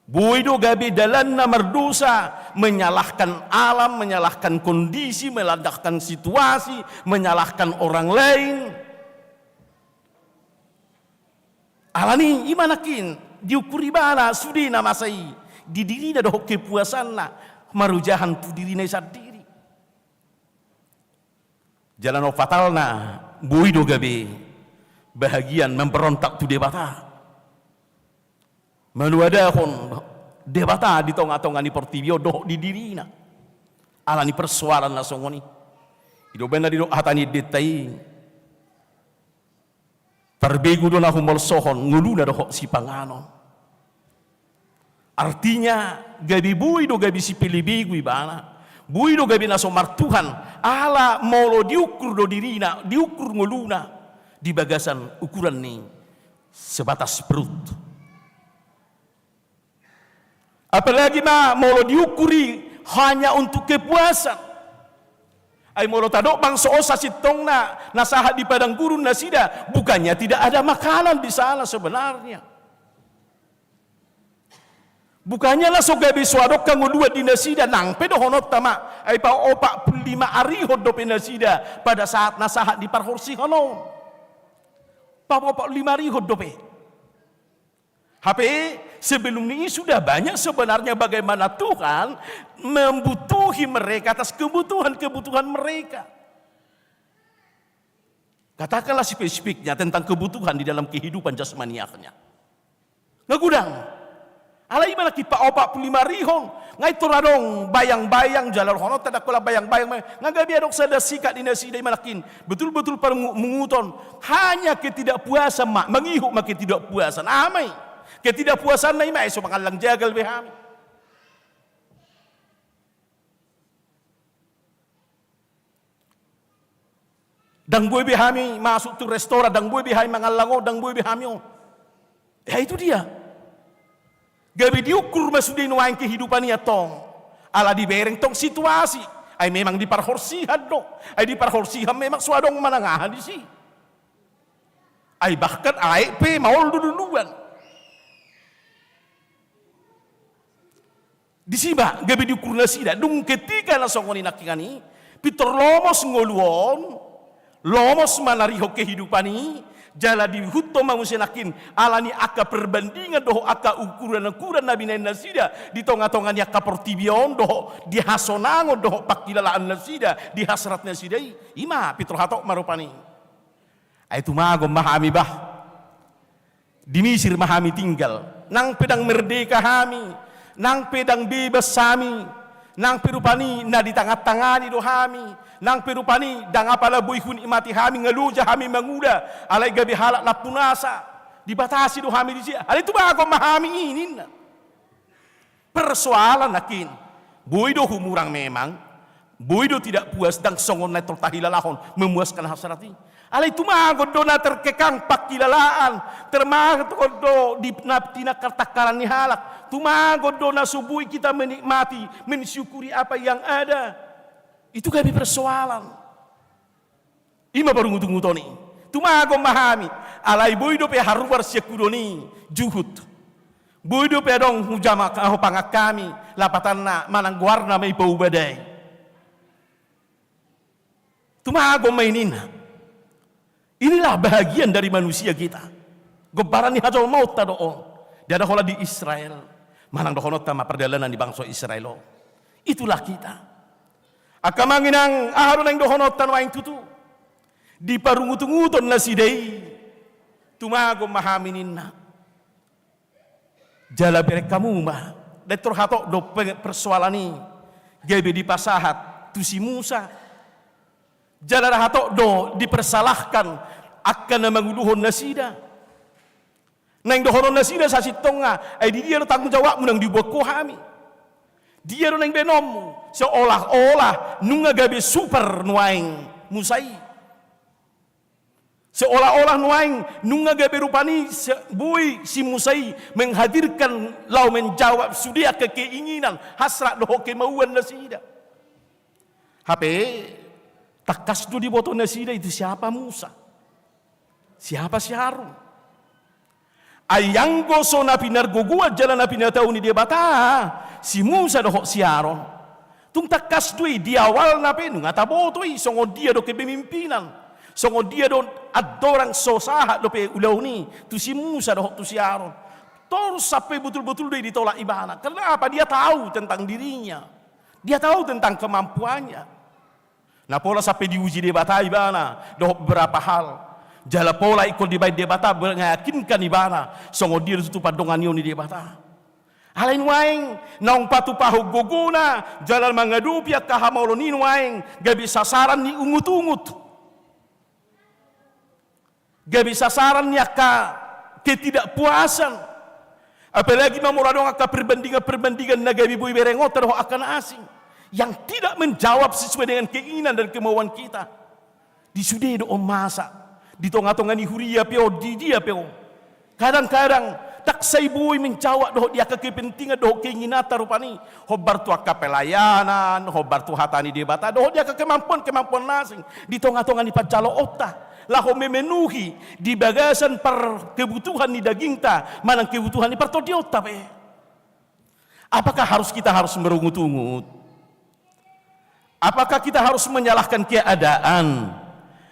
Boi do gabe dalanna mardosa, menyalahkan alam, menyalahkan kondisi, menyalahkan situasi, menyalahkan orang lain. Alani i ma nangkin diukur ibana sudena masa i. di dirina dohot kepuasanna marojahan tu dirina i sandiri. Jala na fatalna, boi do gabe bahagian memberontak tu Debata, manuadahon Debata di tonga-tonga ni portibi on dohot di dirina, ala ni persoalan na songon i. I do umbahen na didok hata ni endenta i, tarbegu do na humolsohon ngoluna dohot sipanganon. Artinya, gabe boi do gabe sipelebegu ibana, boi do gabe na so martuhan, ala molo diukur do dirina, diukur ngoluna di bagasan ukuran ni sebatas perut. Apalagi ma molo diukur i hanya untuk kepuasan. Ai molo tadok bangso on sasintongna na sahat di padang gurun nasida, bukannya tidak ada makanan di sana sebenarnya. Bukannya na so gabe so adong hangoluan di nasida, nang pe dohononta ma, ai paopat pulu lima arihon dope nasida pada saat na sahat di parhorsihan on. Paopat pulu lima arihon dope. Hape sebelum ni i sudah banyak sebenarnya bagaimana Tuhan membutuhi mereka atas kebutuhan-kebutuhan mereka. Katakanlah spesifiknya tentang kebutuhan di dalam kehidupan jasmaniahnya. Nga godang. Alai i ma nangkin paopat pulu lima arihon, nga i tor adong bayang-bayang, jala dohononta ndang holan bayang-bayang, nga gabe adong sada sikap di nasida i ma nangkin betul-betul parmunguton, hanya ketidakpuasan ma, mangihut ma ketidakpuasan. Aha ma i? Ketidakpuasanna i ma, ai so mangallang jagal be hami. Ndang boi be hami masuk tu restoran, ndang boi be hami mangallang on, ndang boi be hami on. Ya itu dia. Gabe diukur ma sude nuaeng kehidupan i antong. Ala dibereng tong situasi. Ai memang di parhorsihan do. Ai di parhorsihan memang so adong manang aha disi. Ai bahkan aek pe maol do duluan. Disi ma gabe diukur nasida, dung ketika na songon i nangkiningan i, pintor lomos ngolu on, lomos manarihon kehidupan i, jala diihuthon ma muse nangkin, ala ni angka perbandingan dohot angka ukuran-ukuran na binahen nasida, di tonga-tonga ni angka portibi on dohot, di hasonangon dohot pangkilalaan nasida, di hasrat nasida i, i ma pintor hatop ma rupani. Ai tumagon ma hami bah. Di Misir ma hami tinggal. Nang pe ndang merdeka hami. Nang pe ndang bebas hami. Nang pe rupani na ditangan-tangani do hami. Nang pe rupani ndang apala boi hunikmati hami nga loja hami mangula. Alai gabe halak lampunasa. Dibatasi do hami disi. Alai tumagon ma hami i ninna. Persoalan nangkin. Boi do humurang memang, boi do tidak puas, ndang songon na tol tahilalahon memuaskan hasrat i. Alai tumagon do na terkekang pangkilalaan, termagon do di na tinangkal-tangkalan ni halak. Tumagon do na so boi kita menikmati, mensyukuri apa yang ada. Itu gabe persoalan. I ma parungutunguton i. Tumagon ma hami, alai boi dope haruar sian hudon i juhut. Boi dope adong hujama ho pangan hami, lapatanna manang goarna ma i paubadai. Tumagon ma i ninna. Inilah bahagian dari manusia kita. Gombaran ni hajolmaonta do on. Ndada holan di Israel. Manang dohononta ma pardalanan ni bangso Israel on. Itulah kita. Angka amang inang, aha do naeng dohononta nuaeng tutu? Diparungutunguton nasida i, tumagon ma hami ninna. Jala bereng hamu ma, ndang tor hatop do pe-, persoalan i gabe dipasahat tu si Musa. Jala ndang hatop do dipersalahkan angka na manguluhon nasida. Naeng dohonon nasida sasintongna, ai di dia do tanggung jawabmu naeng diboan ho hami? Dia do naeng baenonmu? Seolah-olah nunga gabe super nuaeng Musa i. Seolah-olah nuaeng nunga gabe rupani se-, boi si Musa i menghadirkan laho menjawab sude angka keinginan, hasrat dohot kemauan nasida. Hape tangkas do diboto nasida itu siapa Musa. Siapa si Harun? Ai anggo so na pinargogoan jala na pinatau ni Debata si Musa dohot si Harun, tung tangkas do i di awalna pe nunga taboto i songon dia do kepemimpinan, songon dia do andorang so sahat dope ulaon i tu si Musa dohot tu si Harun. Torus sampe botul-botul do i ditolak ibana. Karena apa? Dia tahu tentang dirinya. Dia tahu tentang kemampuannya. Na pola sampe diuji Debata ibana dohot beberapa hal. Jala pola ingkon dibaen Debata meyakinkan ibana songon dia do tutu pandonganion ni Debata. Alai nuaeng naung patupahon gogona jala mangadopi angka hamaolon i nuaeng gabe sasaran ni ungut-ungut. Gabe sasaran ni angka ketidakpuasan. Apalagi ma molo adong angka perbandingan-perbandingan na gabe boi berengonta dohot angka na asing yang tidak menjawab sesuai dengan keinginan dan kemauan kita. Di sude do on masa, di tonga-tonga ni huria pe on, di dia pe on. Kadang-kadang ndang sai boi menjawab dohot di angka kepentingan dohot keinginanta rupani. Hombar tu angka pelayanan, hombar tu hata ni Debata, dohot di angka kemampuan-kemampuan na asing di tonga-tonga ni panjaloonta, laho memenuhi di bagasan par kebutuhan ni dagingta manang kebutuhan ni partondionta pe. Apakah harus, kita harus merungut-ungut? Apakah kita harus menyalahkan keadaan?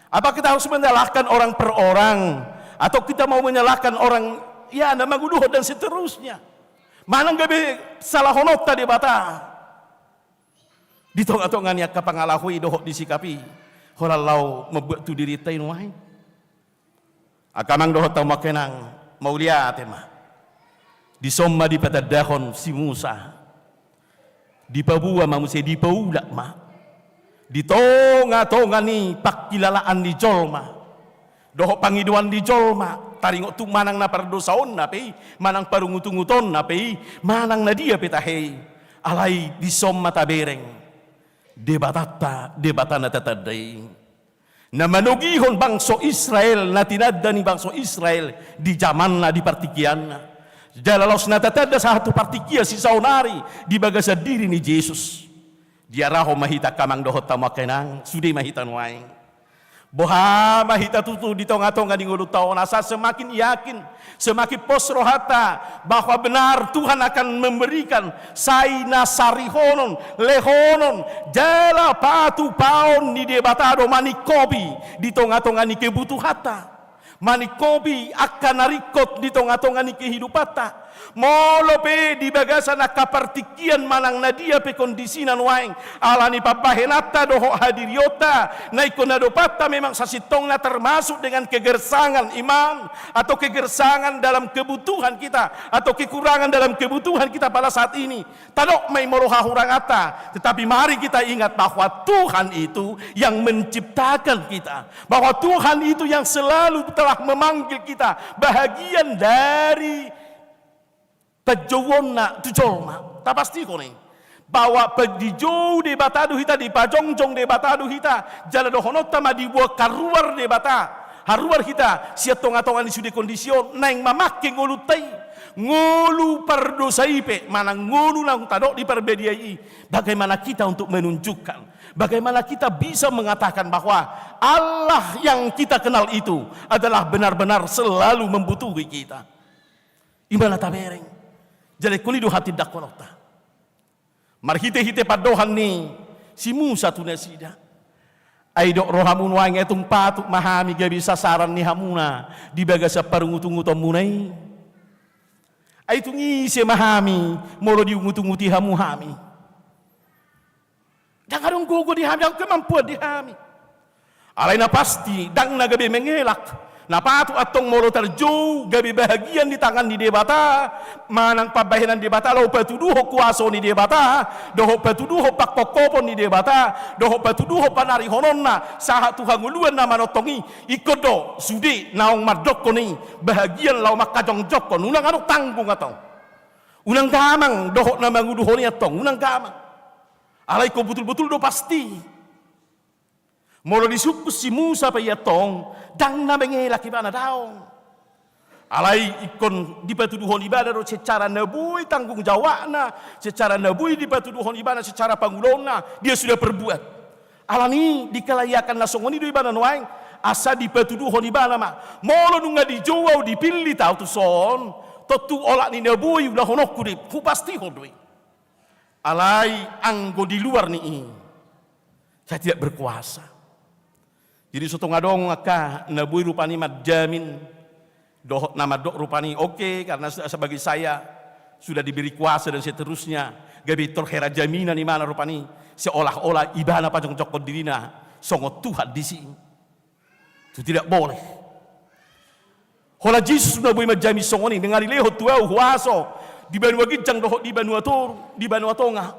Apa kita harus menyalahkan orang per orang? Atau kita mau menyalahkan orang, ya, na manguluhon dan seterusnya? Manang gabe salahononta Debata di tonga-tonga ni angka pangalaho i dohot di sikap i, holan laho mambuat tu dirinta i nuaeng. Angka amang dohot hamu angka inang, mauliate ma. Dison ma dipatandahon si Musa. Dipaboa ma muse, dipaulak ma di tonga-tonga ni pangkilalaan ni jolma dohot pangidoan ni jolma. Taringot tu manang na pardosaonna pe i, manang parungut-ungutonna pe i, manang na dia pe tahe i. Alai dison ma tabereng Debatanta, Debata na tatanda i, na manogihon bangso Israel, na tinanda ni bangso Israel di jamanna, di partingkianna. Jala laos na tatanda sahat tu partingkian sisaonari di bagasan diri ni Jesus. Diarahon ma hita angka amang dohot hamu angka inang, sude ma hita nuaeng. Boha ma hita tutu di tonga-tonga ni ngolunta on, asa semakin yakin, semakin pos rohanta bahwa benar Tuhan akan memberikan sai na sarihonon, lehonon, jala patupaon ni Debata do maningkopi di tonga-tonga ni kebutuhanta, maningkopi angka na ringkot di tonga-tonga ni kehidupanta. Molo pe di bagasan angka partingkian manang na dia pe kondisina nuaeng, ala ni pambahenanta dohot hadirionta na ingkon adopanta memang sasintongna termasuk dengan kegersangan iman atau kegersangan dalam kebutuhan kita atau kekurangan dalam kebutuhan kita pada saat ini. Tadok ma i molo hahuranganta, tetapi mari kita ingat bahwa Tuhan itu yang menciptakan kita, bahwa Tuhan itu yang selalu telah memanggil kita bahagian dari panjouonna tu jolma. Tapastihon i bahwa pe-, dijou Debata do hita, dipajongjong Debata do hita, jala dohononta ma diboan haruar Debata, haruar hita sian tonga-tonga ni sude kondisi on, naeng mamangke ngolunta i. Ngolu pardosa i pe manang ngolu naung tadok di Parbadia i, bagaimana kita untuk menunjukkan, bagaimana kita bisa mengatakan bahwa Allah yang kita kenal itu adalah benar-benar selalu membutuhi kita. I ma na tabereng. Jala ingkon i do hatindangkononta marhite-hite pandohan ni si Musa tu nasida. Ai didok rohamu nuaeng, ai tung patut ma hami gabe sasaran ni hamuna di bagasan parungut-ungutonmuna i? Ai tung ise ma hami molo diungut-unguti hamu hami? Ndang adong gogo di hami, ndang adong kemampuan di hami. Alai na pasti, ndang na gabe mengelak. Na patut antong molo tarjou gabe bahagian di tangan ni Debata, manang pambahenan Debata laho patuduhon kuaso ni Debata, dohot patuduhon pangkophopon ni Debata, dohot patuduhon panarihononna sahat tu hangoluan na manongtong i, ingkon do sude naung mandokkon i bahagian laho mangkajongjongkon, unang adong tanggung antong. Unang gamang dohot na manguluhon i antong, unang gamang. Alai ingkon botul-botul do pasti. Molo disungkun si Musa pe i antong, ndang na mengelak ibana, daong. Alai ingkon dipatuduhon ibana do secara na boi tanggung jawabna, secara na boi dipatuduhon ibana secara pangulaonna, dia sudah perbuat. Alani i dikelayakan na songon i do ibana nuaeng, asa dipatuduhon ibana ma. Molo nunga dijou au, dipillit au tuson, tontu olat ni na boi ulahononku do i, hupastihon do i. Alai anggo di luar ni i, saya tidak berkuasa. Jadi so tung adong angka na boi rupani manjamin Dohot na mandok rupani, oke, karena se-, sebagai saya sudah diberi kuasa dan seterusnya. Gabe tor hera jaminan ibana rupani, seolah-olah ibana pajongjongkon dirina songon Tuhan disi. Itu tidak boleh. Holan Jesus na boi manjamin songon i, nga dilehon tu ahu huaso di banua ginjang dohot di banua toru, di banua tonga.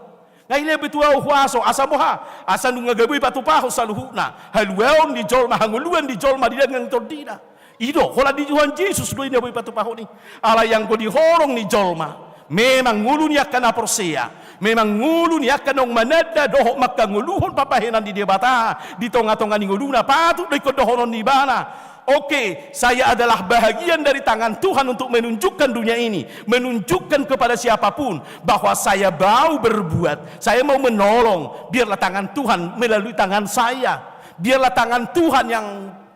Nga dilehon be tu ahu huaso, asa boha, asa nunga gabe boi patupahon saluhutna haluaon ni jolma, hangoluan ni jolma di daging tondina. I do, holan di Tuhan Jesus do i na boi patupahon i. Alai anggo di horong ni jolma, memang ngolu ni angka na porsea, memang ngolu ni angka naung mananda dohot mangkangoluhon pambahenan ni Debata di tonga-tonga ni ngoluna, patut do ingkon dohonon ni ibana, oke, saya adalah bahagian dari tangan Tuhan untuk menunjukkan dunia ini, menunjukkan kepada siapapun bahwa saya mau berbuat, saya mau menolong, biarlah tangan Tuhan melalui tangan saya. Biarlah tangan Tuhan yang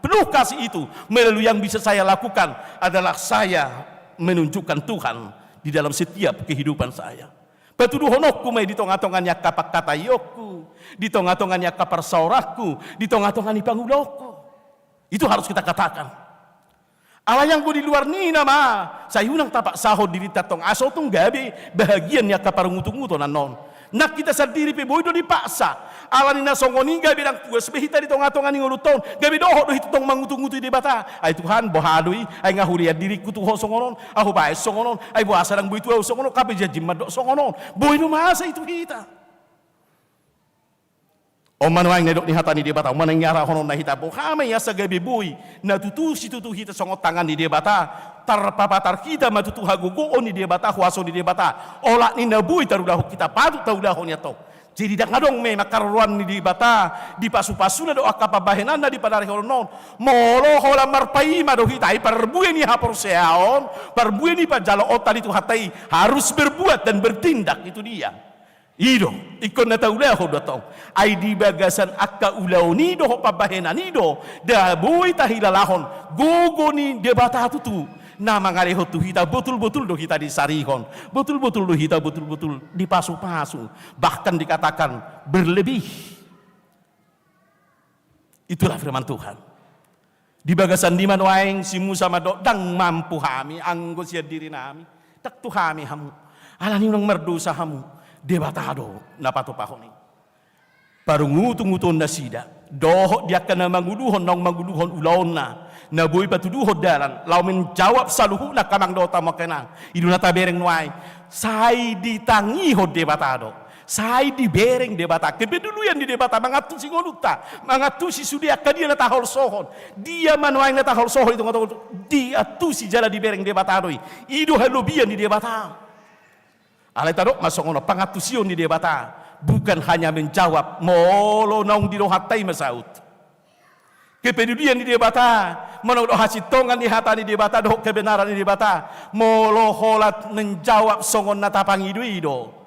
penuh kasih itu, melalui yang bisa saya lakukan, adalah saya menunjukkan Tuhan di dalam setiap kehidupan saya. Patuduhononku ma i di tonga-tonga ni angka pangkataionku, di tonga-tonga ni angka parsaoranku, di tonga-tonga ni pangulaonku. Itu harus kita katakan. Alai anggo di luar ni i nama, sai unang tapaksahon dirinta tong, asa tung gabe bahagian ni angka parungutunguton annon. Nang hita sandiri pe boi do dipaksa. Alani na songon i gabe ndang puas be hita di tonga-tonga ni ngolunta on. Gabe dohot do hita tong mangutunguti Debata. Ai Tuhan, boha do i? Ai nga hulean diringku tu Ho songon on. Ahu baen songon on. Ai boasa ndang boi tu ahu songon on? Hape janjim mandok songon on. Boi do masa i tu hita. On ma nuaeng na nidok ni hata ni Debata, on ma na niarahononna hita, boha ma i asa gabe boi na tutu situtu hita songon tangan ni Debata, tarpapatar hita ma tutu hagogoon ni Debata, huaso ni Debata, olat ni na boi tarulahon hita, patut taulahon i antong. Jadi ndang adong memang haroroan ni Debata di pasupasuna dohot angka pambahenanna di panarihon on. Molo holan marpaima do hita, ai parbue ni haporseaon, parbue ni panjaloonta di Tuhanta i harus berbuat dan bertindak, itu dia. I do, ingkon na taulahon do antong. Ai di bagasan angka ulaon i dohot pambahenan i do na boi tahilalahon gogo ni Debata tutu na mangalehon tu hita, botul-botul do hita disarihon, botul-botul do hita botul-botul dipasupasu, bahkan dikatakan berlebih. Itulah firman Tuhan. Di bagasan i ma nuaeng si Musa mandok, ndang mampu hami anggo sian dirinami, ndang tu hami hamu. Alani unang mardosa hamu, Debata do na patupahon i. Parungutunguton nasida dohot di angka na manguluhon, naung manguluhon ulaonna, na boi patuduhon dalan laho menjawab saluhutna, angka amang dohot hamu angka inang. I do na tabereng nuaeng, sai ditangihon Debata do. Sai dibereng Debata, kepedulian ni Debata mangantusi ngolunta, mangantusi sude angka dia na taholsohon. Dia ma nuaeng na taholsohon i, tonga-tonga diantusi jala dibereng Debata do i. I do halobian ni Debata. Alai tadok ma songon on, pangantusion ni Debata bukan hanya menjawab molo naung di rohanta i ma saut. Kepedulian ni Debata, molo dohot hasintongan ni hata ni Debata dohot kebenaran ni Debata, molo holan menjawab songon na tapangido i do.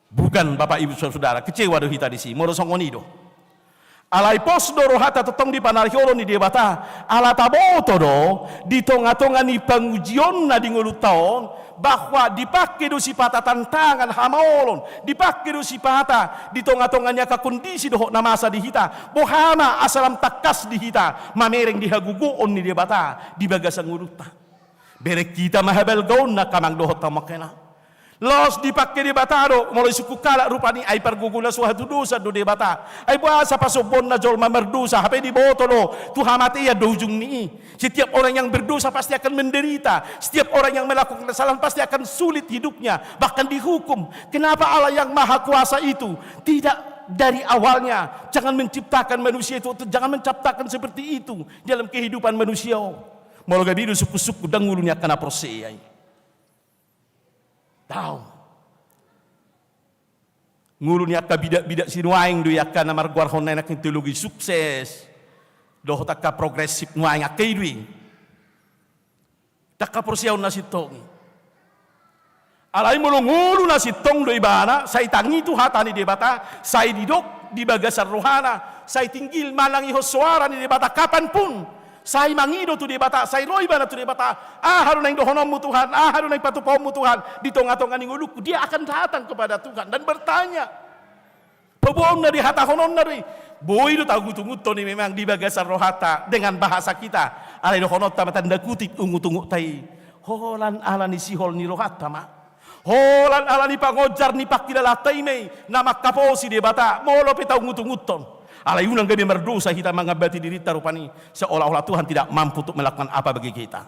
Bukan, Bapak Ibu Saudara, kecewa do hita disi molo songon i do. Alai pos do rohanta tongtong di panarihon ni Debata, ala taboto do di tonga-tonga ni pangujionna di ngolunta on, bahwa dipangke do sipata tantangan, hamaolon, dipangke do sipata di tonga-tonga ni angka kondisi dohot na masa di hita, boha ma asa lam tangkas di hita mamereng di hagogoon ni Debata di bagasan ngolunta. Bereng hita ma habalgaonna, angka amang dohot hamu angka inang. Laos dipangke Debata do molo disungkun halak rupani, ai pargogo na so hatudosan do Debata. Ai boasa pasombonna jolma mardosa, hape diboto do tu hamatean do ujung ni i. Setiap orang yang berdosa pasti akan menderita. Setiap orang yang melakukan kesalahan pasti akan sulit hidupnya, bahkan dihukum. Kenapa Allah yang Maha Kuasa itu tidak dari awalnya, jangan menciptakan manusia itu, atau jangan menciptakan seperti itu dalam kehidupan manusia? Molo gabe i do sungkun-sungkun, ndang ngolu ni angka na porsea i. Daong. Ngolu ni angka bidak-bidak sinuaeng do i, angka na margoarhon nai nangkin teologi sukses dohot angka progresif nuaeng, angka i do i. Ndang haporseaon na sintong i. Alai molo ngolu na sintong do ibana, sai tangi tu hata ni Debata, sai didok di bagasan rohana, sai tinggil manangihon soara ni Debata kapanpun. Sai mangido tu Debata, sai ro ibana tu Debata. Aha do naeng dohononmu Tuhan, aha do naeng patupahonmu Tuhan di tonga-tonga ni ngolungku? Dia akan datang kepada Tuhan dan bertanya. Paboaonna do i, hatahononna do i. Boi do taungut-unguthon i memang di bagasan rohanta dengan bahasa kita. Alai dohononta ma tanda kutip ungut-ungutta i, holan ala ni sihol ni rohanta ma. Holan ala ni pangonjar ni pangkilalaanta i ma i na mangkaposi Debata, molo pe taungut-unguthon. Alai unang gabe mardosa hita mangambati dirinta rupani, seolah-olah Tuhan tidak mampu untuk melakukan apa bagi kita.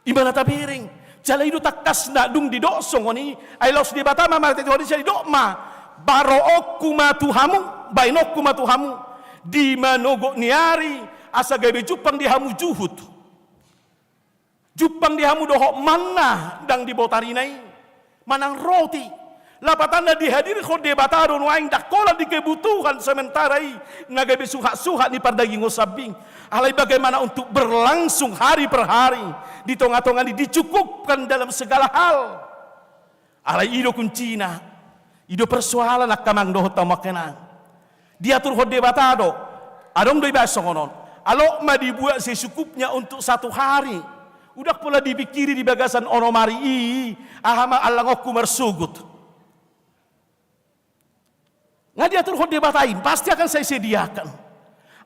I ma na tabereng. Jala i do tangkasna dung didok songon i, ai laos Debata ma marhite Tuhan i, sai didok ma, baroonku ma tu hamu, baenonku ma tu hamu, di manogot ni ari, asa gabe jumpang di hamu juhut. Jumpang di hamu dohot manna ndang diboto arina i, manang roti. Lapatanna dihadirhon Debata do nuaeng ndang holan di kebutuhan sementara i, na gabe suhat-suhat ni pardagingon sambing. Alai bagaimana untuk berlangsung hari per hari, di tonga-tonga ni dicukupkan dalam segala hal. Alai i do kuncina, i do persoalan angka amang dohot hamu angka inang. Diaturhon Debata do, adong do ibaen songon on. Alok ma dibuat secukupnya untuk satu hari. Ndang pola dipingkiri di bagasan onom ari i, aha ma allangonku marsogot. Nga diaturhon Debata i, pasti akan saya sediakan.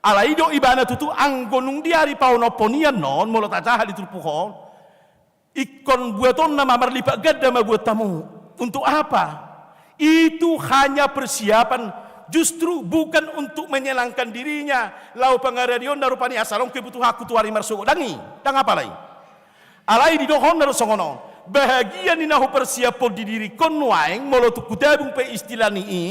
Alai do ibana tutu anggo nung di ari paonomhon i annon, molo tajaha di turpuk on, ingkon buatonna ma marlipat ganda ma buat hamu. Untuk apa? Itu hanya persiapan, justru bukan untuk menyenangkan dirinya. Laho pangaradeonna rupani asa adong kebutuhanku tu ari marsogot. Ndang i, ndang apala i. Alai didohonna do songon on. Bahagia ni na hupersiaphon di diringkon nuaeng, molo tung hutabung pe istilah ni i,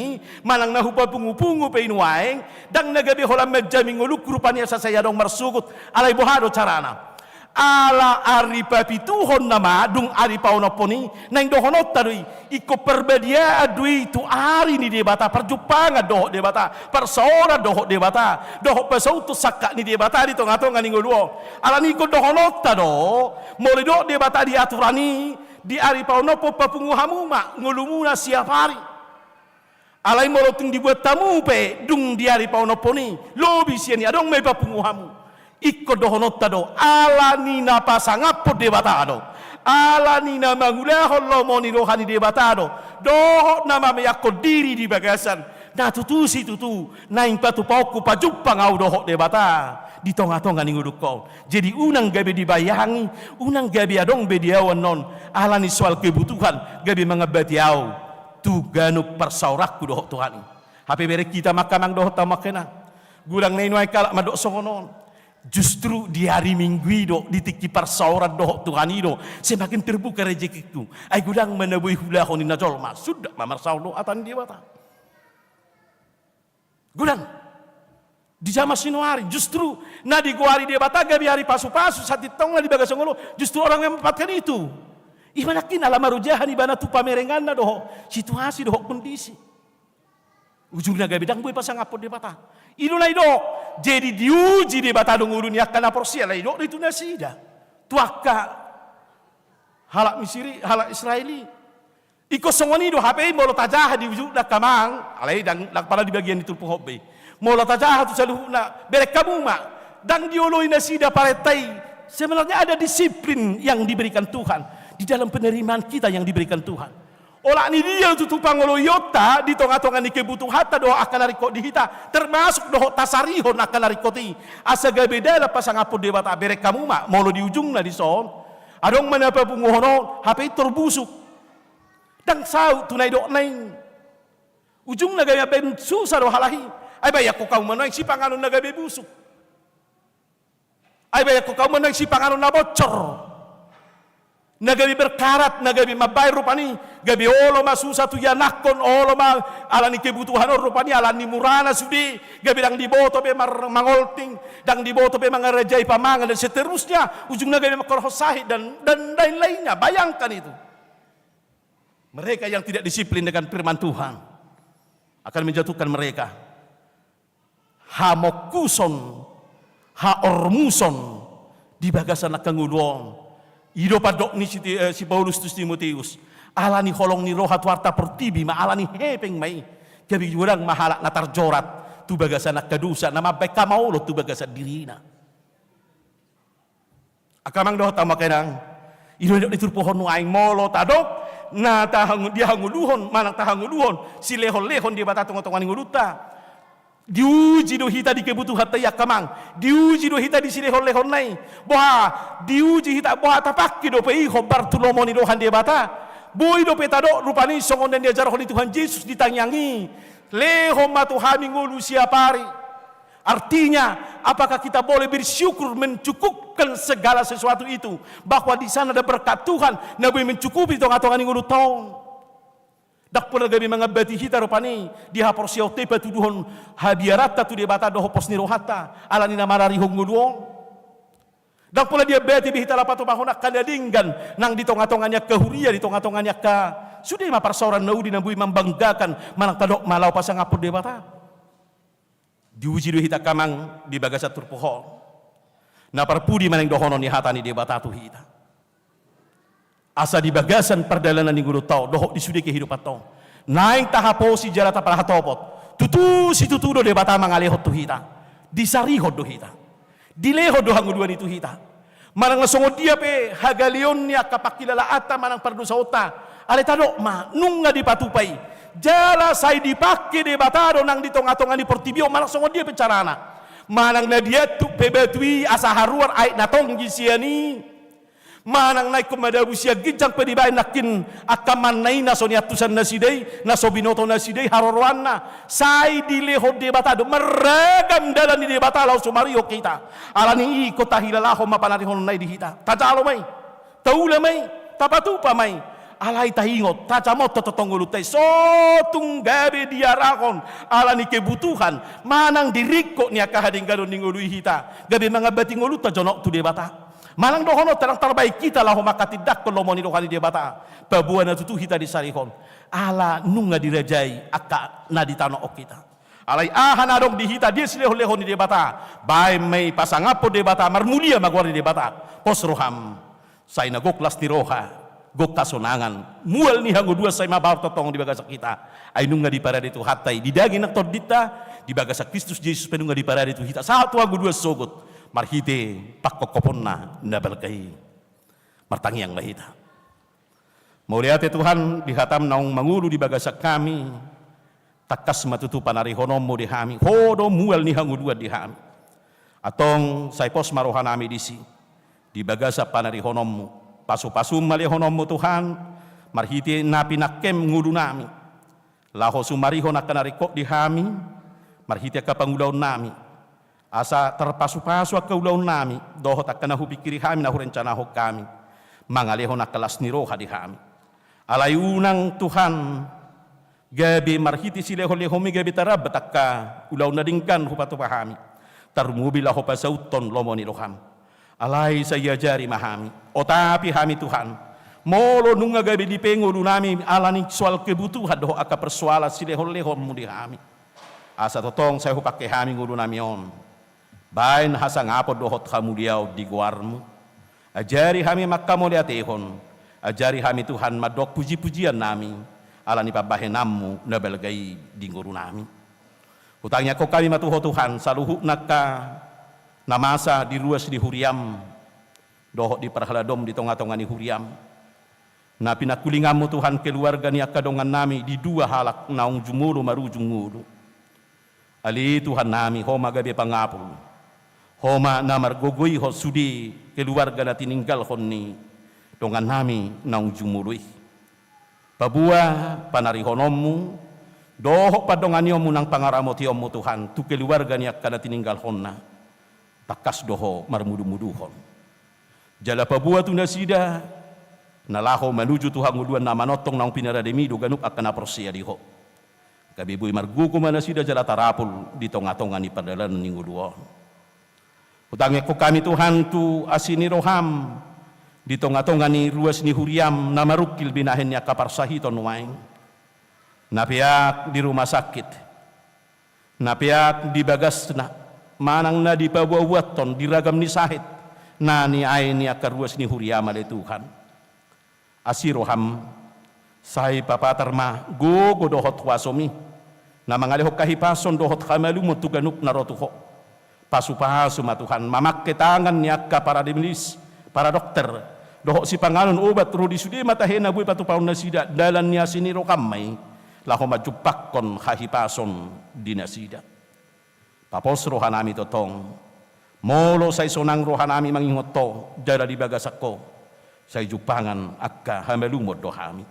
manang na hupapungu-pungu pe i nuaeng, ndang na gabe holan manjamin ngolungku rupani asa sai adong marsogot. Alai boha do carana? Ala ari papituhon nama dung ari paonomhon i, naeng dohononta do i, ingkon parbadiaan do i tu ari ni Debata, parjumpangan dohot Debata, parsaoran dohot Debata, dohot pasauthon sangkap ni Debata di tonga-tonga ni ngolu on. Ala ni ingkon dohononta do, molo didok Debata di aturan i, di ari paonomhon papungu hamu ma ngolumuna siap ari. Alai molo tung dibuat hamu pe dung di ari paonomhon i, lobi sian i adong ma i papungu hamu. Ingkon dohononta do, ala ni na pasangaphon Debata do, ala ni na mangulahon lomo ni roha ni Debata do, dohot na mameakhon diri di bagasan, na tutu situtu naeng patupaonku pajumpang ahu dohot Debata di tonga-tonga ni ngolungkon. Jadi unang gabe dibayangi, unang gabe adong be di ahu annon, ala ni soal kebutuhan gabe mangambati ahu tu ganup parsaoranku dohot Tuhan i. Hape bereng hita ma angka amang dohot hamu angka inang. Godang na i nuaeng halak mandok songon on. Justru di ari Minggu i do, di tingki parsaoran dohot Tuhan i do, semakin terbuka rejekingku. Ai godang ma na boi huulahon ninna jolma, sundat ma marsaor dohot hata ni Debata. Godang. Di jaman sinoari, justru na digoari Debata gabe ari pasu-pasu, santongna di bagasan ngolu, justru orang memanfaatkan itu. I ma nangkin ala marujahan ibana tu pamerenganna dohot situasi dohot kondisi. Ujungna gabe ndang boi pasangaphon Debata. I do na didok, jadi diuji Debata do ngolu ni angka na porsea, na didok do i tu nasida. Tu angka halak Misiri, halak Israel i. Ingkon songon i do hape i molo tajaha di ujungna angka amang, alai ndang, ndang pala di bagian ni turpuk on be. Molo tajaha tu saluhutna, bereng hamu ma, ndang dioloi nasida parenta i. Sebenarnya ada disiplin yang diberikan Tuhan di dalam penerimaan kita yang diberikan Tuhan. Olat ni dia tutu pangoloionta di tonga-tonga ni kebutuhanta dohot angka na ringkot di hita, termasuk dohot tasarihon angka na ringkot i. Asa gabe dalan pasangaphon Debata, bereng hamu ma, molo di ujungna dison adong ma na papunguhon on, hape i tor busuk. Ndang saut tu na didokna i. Ujungna gabe mambaen susa do halak i. Ai baen hamu ma nuaeng sipanganon na gabe busuk. Ai baen hamu ma nuaeng sipanganon na bocor. Na gabe berkarat, na gabe mambaen rupani. Gabe olo ma susa tu ianakhon, olo ma ala ni kebutuhan on rupani, ala ni murana sude. Gabe ndang diboto be mar-, mangolting, ndang diboto be mangarajai pamangan, dan seterusnya. Ujungna gabe mangkorhon sahit, dan, dan lain-lainnya. Bayangkan itu. Mereka yang tidak disiplin dengan firman Tuhan akan menjatuhkan mereka. Hamongkuson, haormuson di bagasan angka ngolu on. I do pandok ni si Ti-, eh, si Paulus tu si Timoteus. Ala ni holong ni roha tu arta portibi ma, ala ni hepeng ma i. Gabe godang ma halak na tarjorat tu bagasan angka dosa, na mambaen hamaolon tu bagasan dirina. Angka amang dohot hamu angka inang, i do na didok ni turpuk on nuaeng, molo tadok na tahangu-, dihangoluhon, manang tahangoluhon silehon-lehon Debata tonga-tonga ni ngolunta. Diuji do hita di kebutuhanta i angka amang. Diuji do hita di silehonlehonna i. Boha, diuji hita, boha tapangke dope i hombar tu lomo ni roha ni Debata. Boi dope tadok rupani songon na niajarhon ni Tuhan Jesus di tangiang i. Lehon ma tu hami ngolu siapari. Artinya, apakah kita boleh bersyukur mencukupkan segala sesuatu itu? Bahwa di sana ada berkat Tuhan, na boi mencukupi di tongatonga ni ngolunta on. Ndang pola gabe mangambati hita rupani di haporseaonta i patuduhon habiaranta tu Debata dohot pos ni rohanta, ala ni na mararihon ngolu on. Ndang pola diambati be hita laho patupahon angka na denggan nang di tongatonga ni angka huria, di tongatonga ni angka sude ma parsaoran na uli na boi mambanggakan manang tadok ma laho pasangaphon Debata. Diuji do hita angka amang di bagasan turpuk on. Na parpudi ma naeng dohonon ni hata ni Debata tu hita. Asa di bagasan pardalanan ni ngolunta on, dohot di sude kehidupanta on, naeng tahaposi jala tapahatopot. Tutu situtu do Debata mangalehon tu hita. Disarihon do hita. Dilehon do hangoluan i tu hita. Manang na songon dia pe hagaleon ni angka pangkilalaanta manang pardosaonta, alai tadok ma, nunga dipatupa i. Jala sai dipangke Debata do nang di tongatonga ni portibi on manang songon dia pe carana. Manang na diantuk pe batu i asa haruar aek na tonggi sian i. Manang na ingkon madabu sian ginjang pe dibaen nangkin angka manna i na so niantusan nasida i, na so binoto nasida i haroroanna. Sai dilehon Debata do, marragam dalan ni Debata laho sumarihon hita. Ala ni i ingkon tahilalahon ma panarihononna i di hita. Tajalo ma i, taula ma i, tapatupa ma i. Alai taingot, tajamothon tongtong ngolunta i. So tung gabe diarahon ala ni kebutuhan manang di ringkot ni angka hadengganon ni ngolu i hita, gabe mangambati ngolunta jonok tu Debata. Manang dohononta ndang tarbahen hita laho manghatindanghon lomo ni roha ni Debata. Paboa na tutu hita disarihon. Ala nunga dirajai angka na ditano on hita. Alai aha na adong di hita, dia silehonlehon ni Debata, baen ma i, pasangaphon Debata, marmulia ma goar ni Debata. Pos roham. Sai na gok las ni roha, gok hasonangan, mual ni hangoluan sai mabaor tongtong di bagasan hita. Ai nunga diparade Tuhanta i di daging nang tondinta, di bagasan Kristus Jesus pe nunga diparade tu hita sahat tu hangoluan sogot marhite pangkophoponna na balga i. Martangiang ma hita. Mauliate Tuhan, di hatam naung mangolu di bagasan hami, tangkas ma tutu panarihononmu di hami, ho do mual ni hangoluan di hami. Antong sai pos ma rohanami disi, di bagasan panarihononmu. Pasupasum ma lehononmu Tuhan, marhite na pinangkem ngolunami. Laho sumarihon angka na ringkot di hami, marhite angka pangulaonnami. Asa tarpasupasu angka ulaonnami, dohot angka na hupingkiri hami, na hurencanahon hami. Mangalehon angka las ni roha di hami. Alai unang Tuhan, gabe marhite silehonlehonmi gabe tarambat angka ulaon na denggan hupatupa hami. Tarlumobi laho pasauthon lomo ni roham. Alai sai ajari ma hami. Otapi hami Tuhan. Molo nunga gabe dipe ngolunami ala ni soal kebutuhan dohot angka persoalan silehonlehonmu di hami. Asa tongtong sai hupangke hami ngolunami on. Baen hasangapon dohot hamuliaon di goarmu. Ajari hami manghamauliatehon. Ajari hami Tuhan mandok pujipujiannami. Ala ni pambahenanmu na balga i di ngolunami. Hutangiangkon hami ma tu Ho Tuhan, saluhutna angka na masa di ruas ni huriam, dohot di parhaladom di tongatonga ni huriam. Na pinangkulinganmu Tuhan keluarga ni angka dongannami di dua halak naung jumolo marujung ngolu. Ale Tuhannami, Ho ma gabe pangapul. Ho ma na margogoihon sude keluarga na tininggalhon ni dongannami naung jumolo i. Paboa panarihononmu, dohot pandonganionmu nang pangaramotionmu Tuhan, tu keluarga ni angka na tininggalhonna, tangkas do Ho marmudumuduhon. Jala paboa tu nasida, na laho manuju tu hangoluan na manongtong naung pinarademi do ganup angka na porsea di Ho. Gabe boi margogo ma nasida jala tarapul di tongatonga ni pardalanan ni ngolu on. Hutangiangkon hami Tuhan tu asi ni roham, di tongatonga ni ruas ni huriam na marungkil binahen ni angka parsahiton nuaeng. Na peak di rumah sakit. Na peak di bagasna, manang na dipaboaboahon di ragam ni sahit, na niae ni angka ruas ni huriam ale Tuhan. Asi roham, sai papatar ma gogo dohot huasomi, na mangalehon hahipason dohot hamalumon tu ganup na ro tu Ho. Pasupasu ma Tuhan, mamangke tangan ni angka paramedis, paradokter, dohot sipanganon obat ro di sude ma tahe na boi patupahon nasida, dalan ni asi ni roham ma i, laho manjumpangkon hahipason di nasida. Papos rohanami tongtong. Molo sai sonang rohanami mangingot Ho, jala di bagasan Ho sai jumpangan angka hamalumon do hami.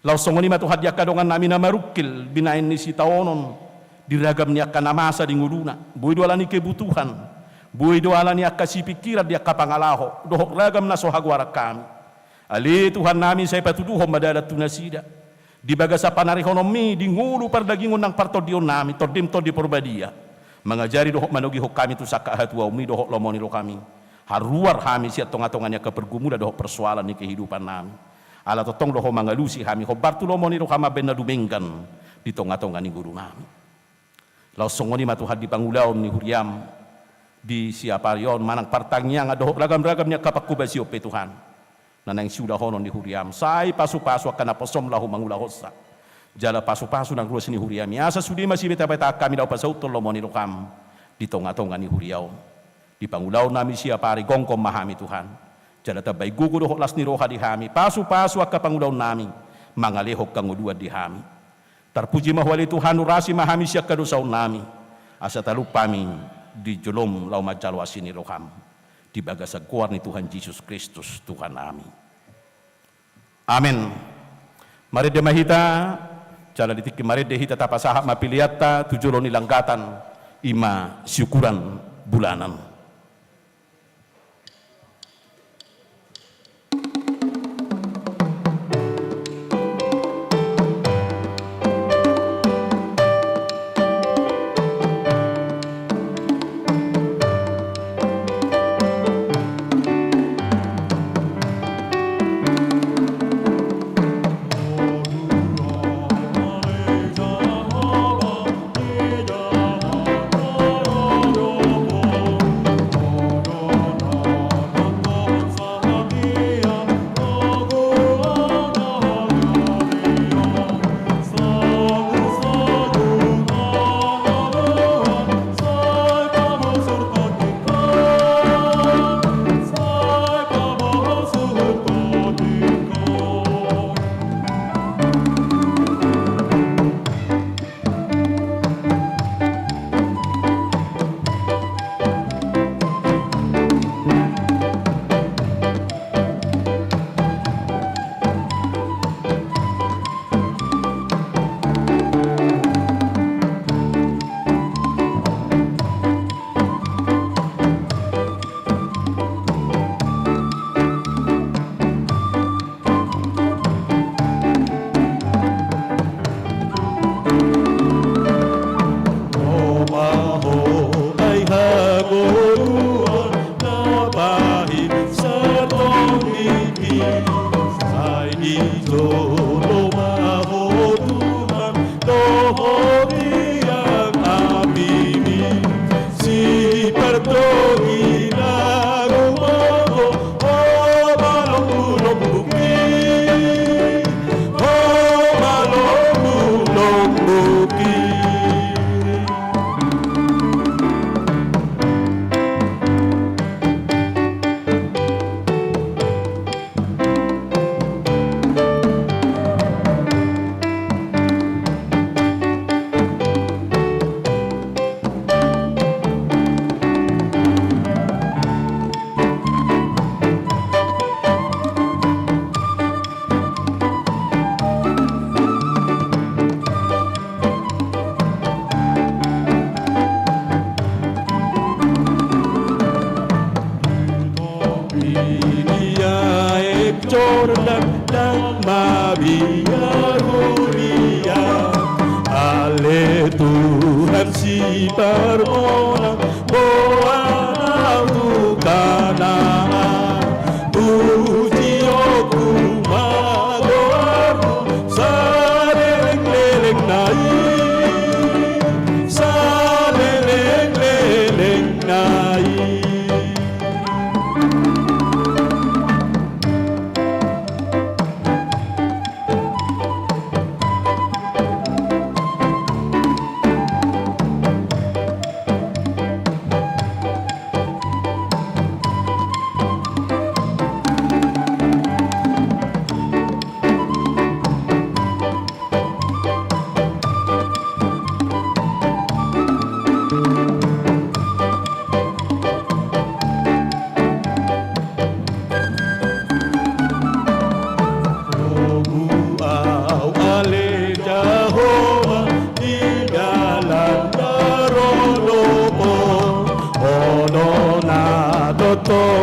Laos songon i ma Tuhan di angka dongannami na marungkil binaen ni sitaonon di ragam ni angka na masa di ngoluna, boi do ala ni kebutuhan, boi do ala ni angka sipingkiran di angka pangalaho dohot ragam na so hagoaran hami. Ale Tuhannami, sai patuduhon ma dalan tu nasida di bagasan panarihononmi di ngolu pardagingon nang partondionnami, Tondim Tondi Porbadia, mangajari dohot manogihon hami tu sangkap hatuaonmi dohot lomo ni rohami. Haruar hami sian tongatonga ni angka pergumulan dohot persoalan ni kehidupannami. Ala tongtong do Ho mangalusi hami hombar tu lomo ni roha mambaen na dumenggan di tongatonga ni ngolunami. Laos songon i ma Tuhan di pangulaon ni huriam di siapari on manang partangiangan dohot ragamragam ni angka panghobasion pe Tuhan na naeng siulahonon ni huriam, sai pasupasu angka naposom laho mangulahonsa. Jala pasupasu nang ruas ni huriami asa sude masibetabeta hami laho pasauthon lomo ni roham di tongatonga ni huria on. Di pangulaonnami siapari gomgom ma hami Tuhan. Jala tambai gogo dohot las ni roha di hami, pasupasu angka pangulaonnami mangalehon hangoluan di hami. Tarpuji ma Ho ale Tuhan, urasi ma hami sian hadosaonnami asa talup hami di jolom laho manjalo asi ni roham. Di bagasan goar ni Tuhan Jesus Kristus Tuhannami. Amen. Marende ma hita. Jala di tingki marende hita tapasahat ma peleanta tu jolo ni langgatan, i ma siukuran bulanan.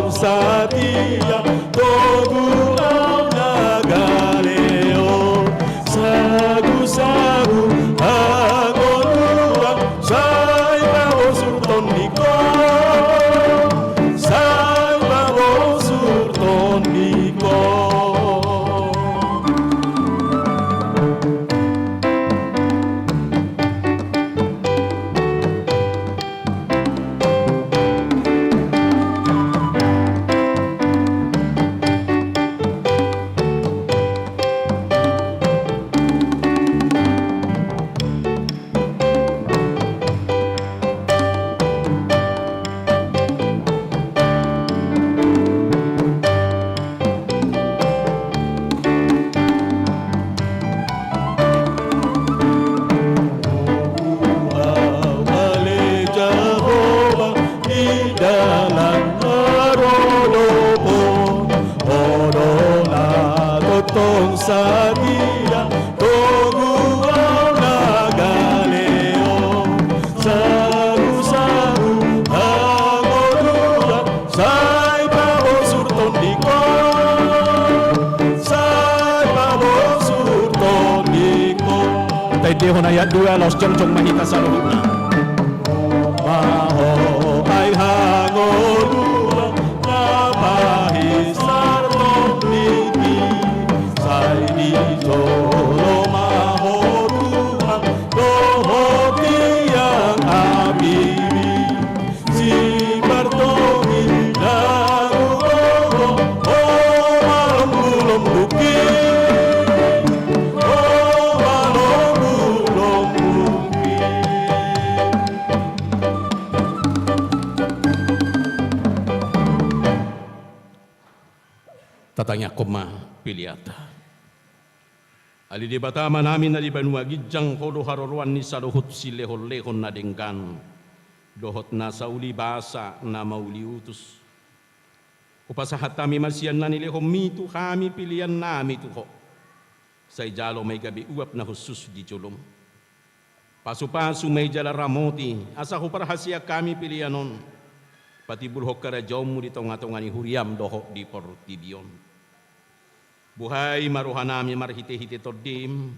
Satia togu au na gale on, sagusagu hangoluan, sai pabosurhon ni ho, sai pabosurhon ni ho. Au ale Jahowa di dalan harodohon, Ho do na tongtong satia, togu au na gale on, sagusagu hangoluan, sai pabosurhon ni ho, sai pabosurhon ni ho. Taendehon ayat dua, laos jongjong ma hita saluhutna. Ho ma ho ai hangoluan na pahinsarhon nami, sai dijolo ma ho Tuhan dohot tiang apihi. Sipartongi na hugogo, ho ma lombulombuhi, ho ma lombulombuhi. Tatangiangkon ma peleanta. Ale Debata Amanami na di banua ginjang, Ho do haroroan ni saluhut silehonlehon na denggan dohot nasa uli basa na mauli utus. Hupasahat hami ma sian na nilehonmi tu hami peleannami tu Ho. Sai jalo ma i gabe uap na hushus di jolom. Pasupasu ma i jala ramoti, asa huparhaseang hami pelean on patimbulhon harajaonmu di tongatonga ni huriam dohot di portibi on. Buhai ma rohanami marhitehite Tondim,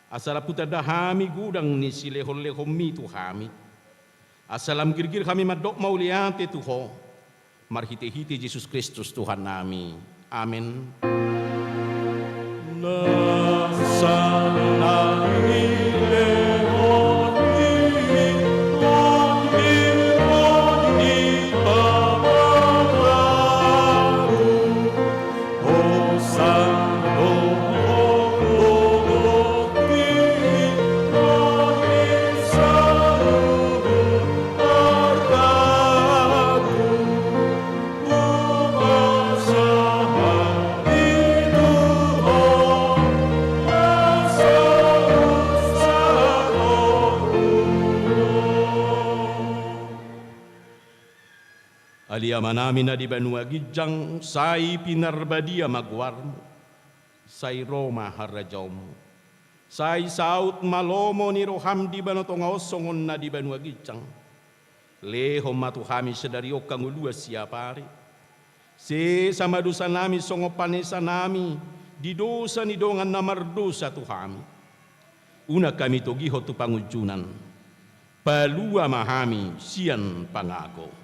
asa lam hutanda hami godang ni silehonlehonmi tu hami. Asa lam girgir hami mandok mauliate tu Ho, marhitehite Jesus Kristus Tuhannami. Amen. Nasa na nilehonmi, Tondim, Tondim, Bapa. Ale Amanami na di banua ginjang, sai pinarbadia ma goarmu, sai ro ma harajaonmu, sai saut ma lomo ni roham di banua tonga on songon na di banua ginjang. Lehon ma tu hami sadari on hangoluan siapari. Sesa ma dosanami songon panesanami di dosa ni dongan na mardosa tu hami. Unang hami togihon tu pangunjunan. Palua ma hami sian pangago.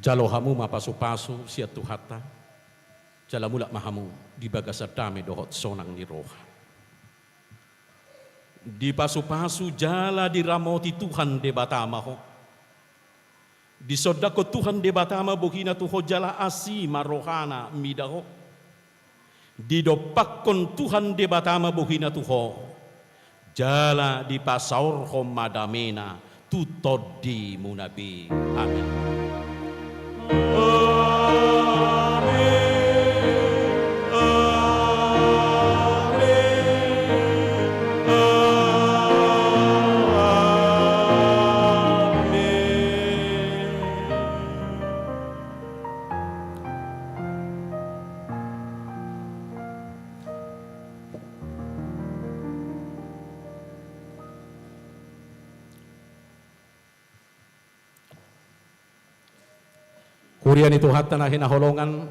Jalo hamu ma pasupasu sian Tuhanta, jala mulak ma hamu di bagasan dame dohot sonang ni roha. Dipasupasu jala diramoti Tuhan Debata ma ho. Disondangkon Tuhan Debata ma bohina tu ho jala asi ma rohana mida ho. Didompakkon Tuhan Debata ma bohina tu ho, jala dipasaorhon ma damena tu tondimuna be. Amen. Amen. Amen. Amen. Huria ni Tuhanta na hinaholongan,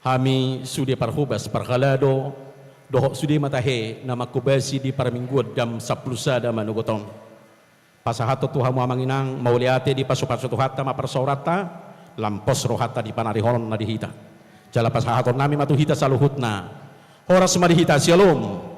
hami sude parhobas, parhalado, dohot sude ma tahe na manghobasi di parmingguon jam sampulu sada manogot on. Pasahathon tu hamu amang inang, mauliate dipasupasu Tuhanta ma parsaoranta, lam pos rohanta di panarihonon na di hita. Jala pasahatonnami ma tu hita saluhutna. Horas ma di hita, syalom.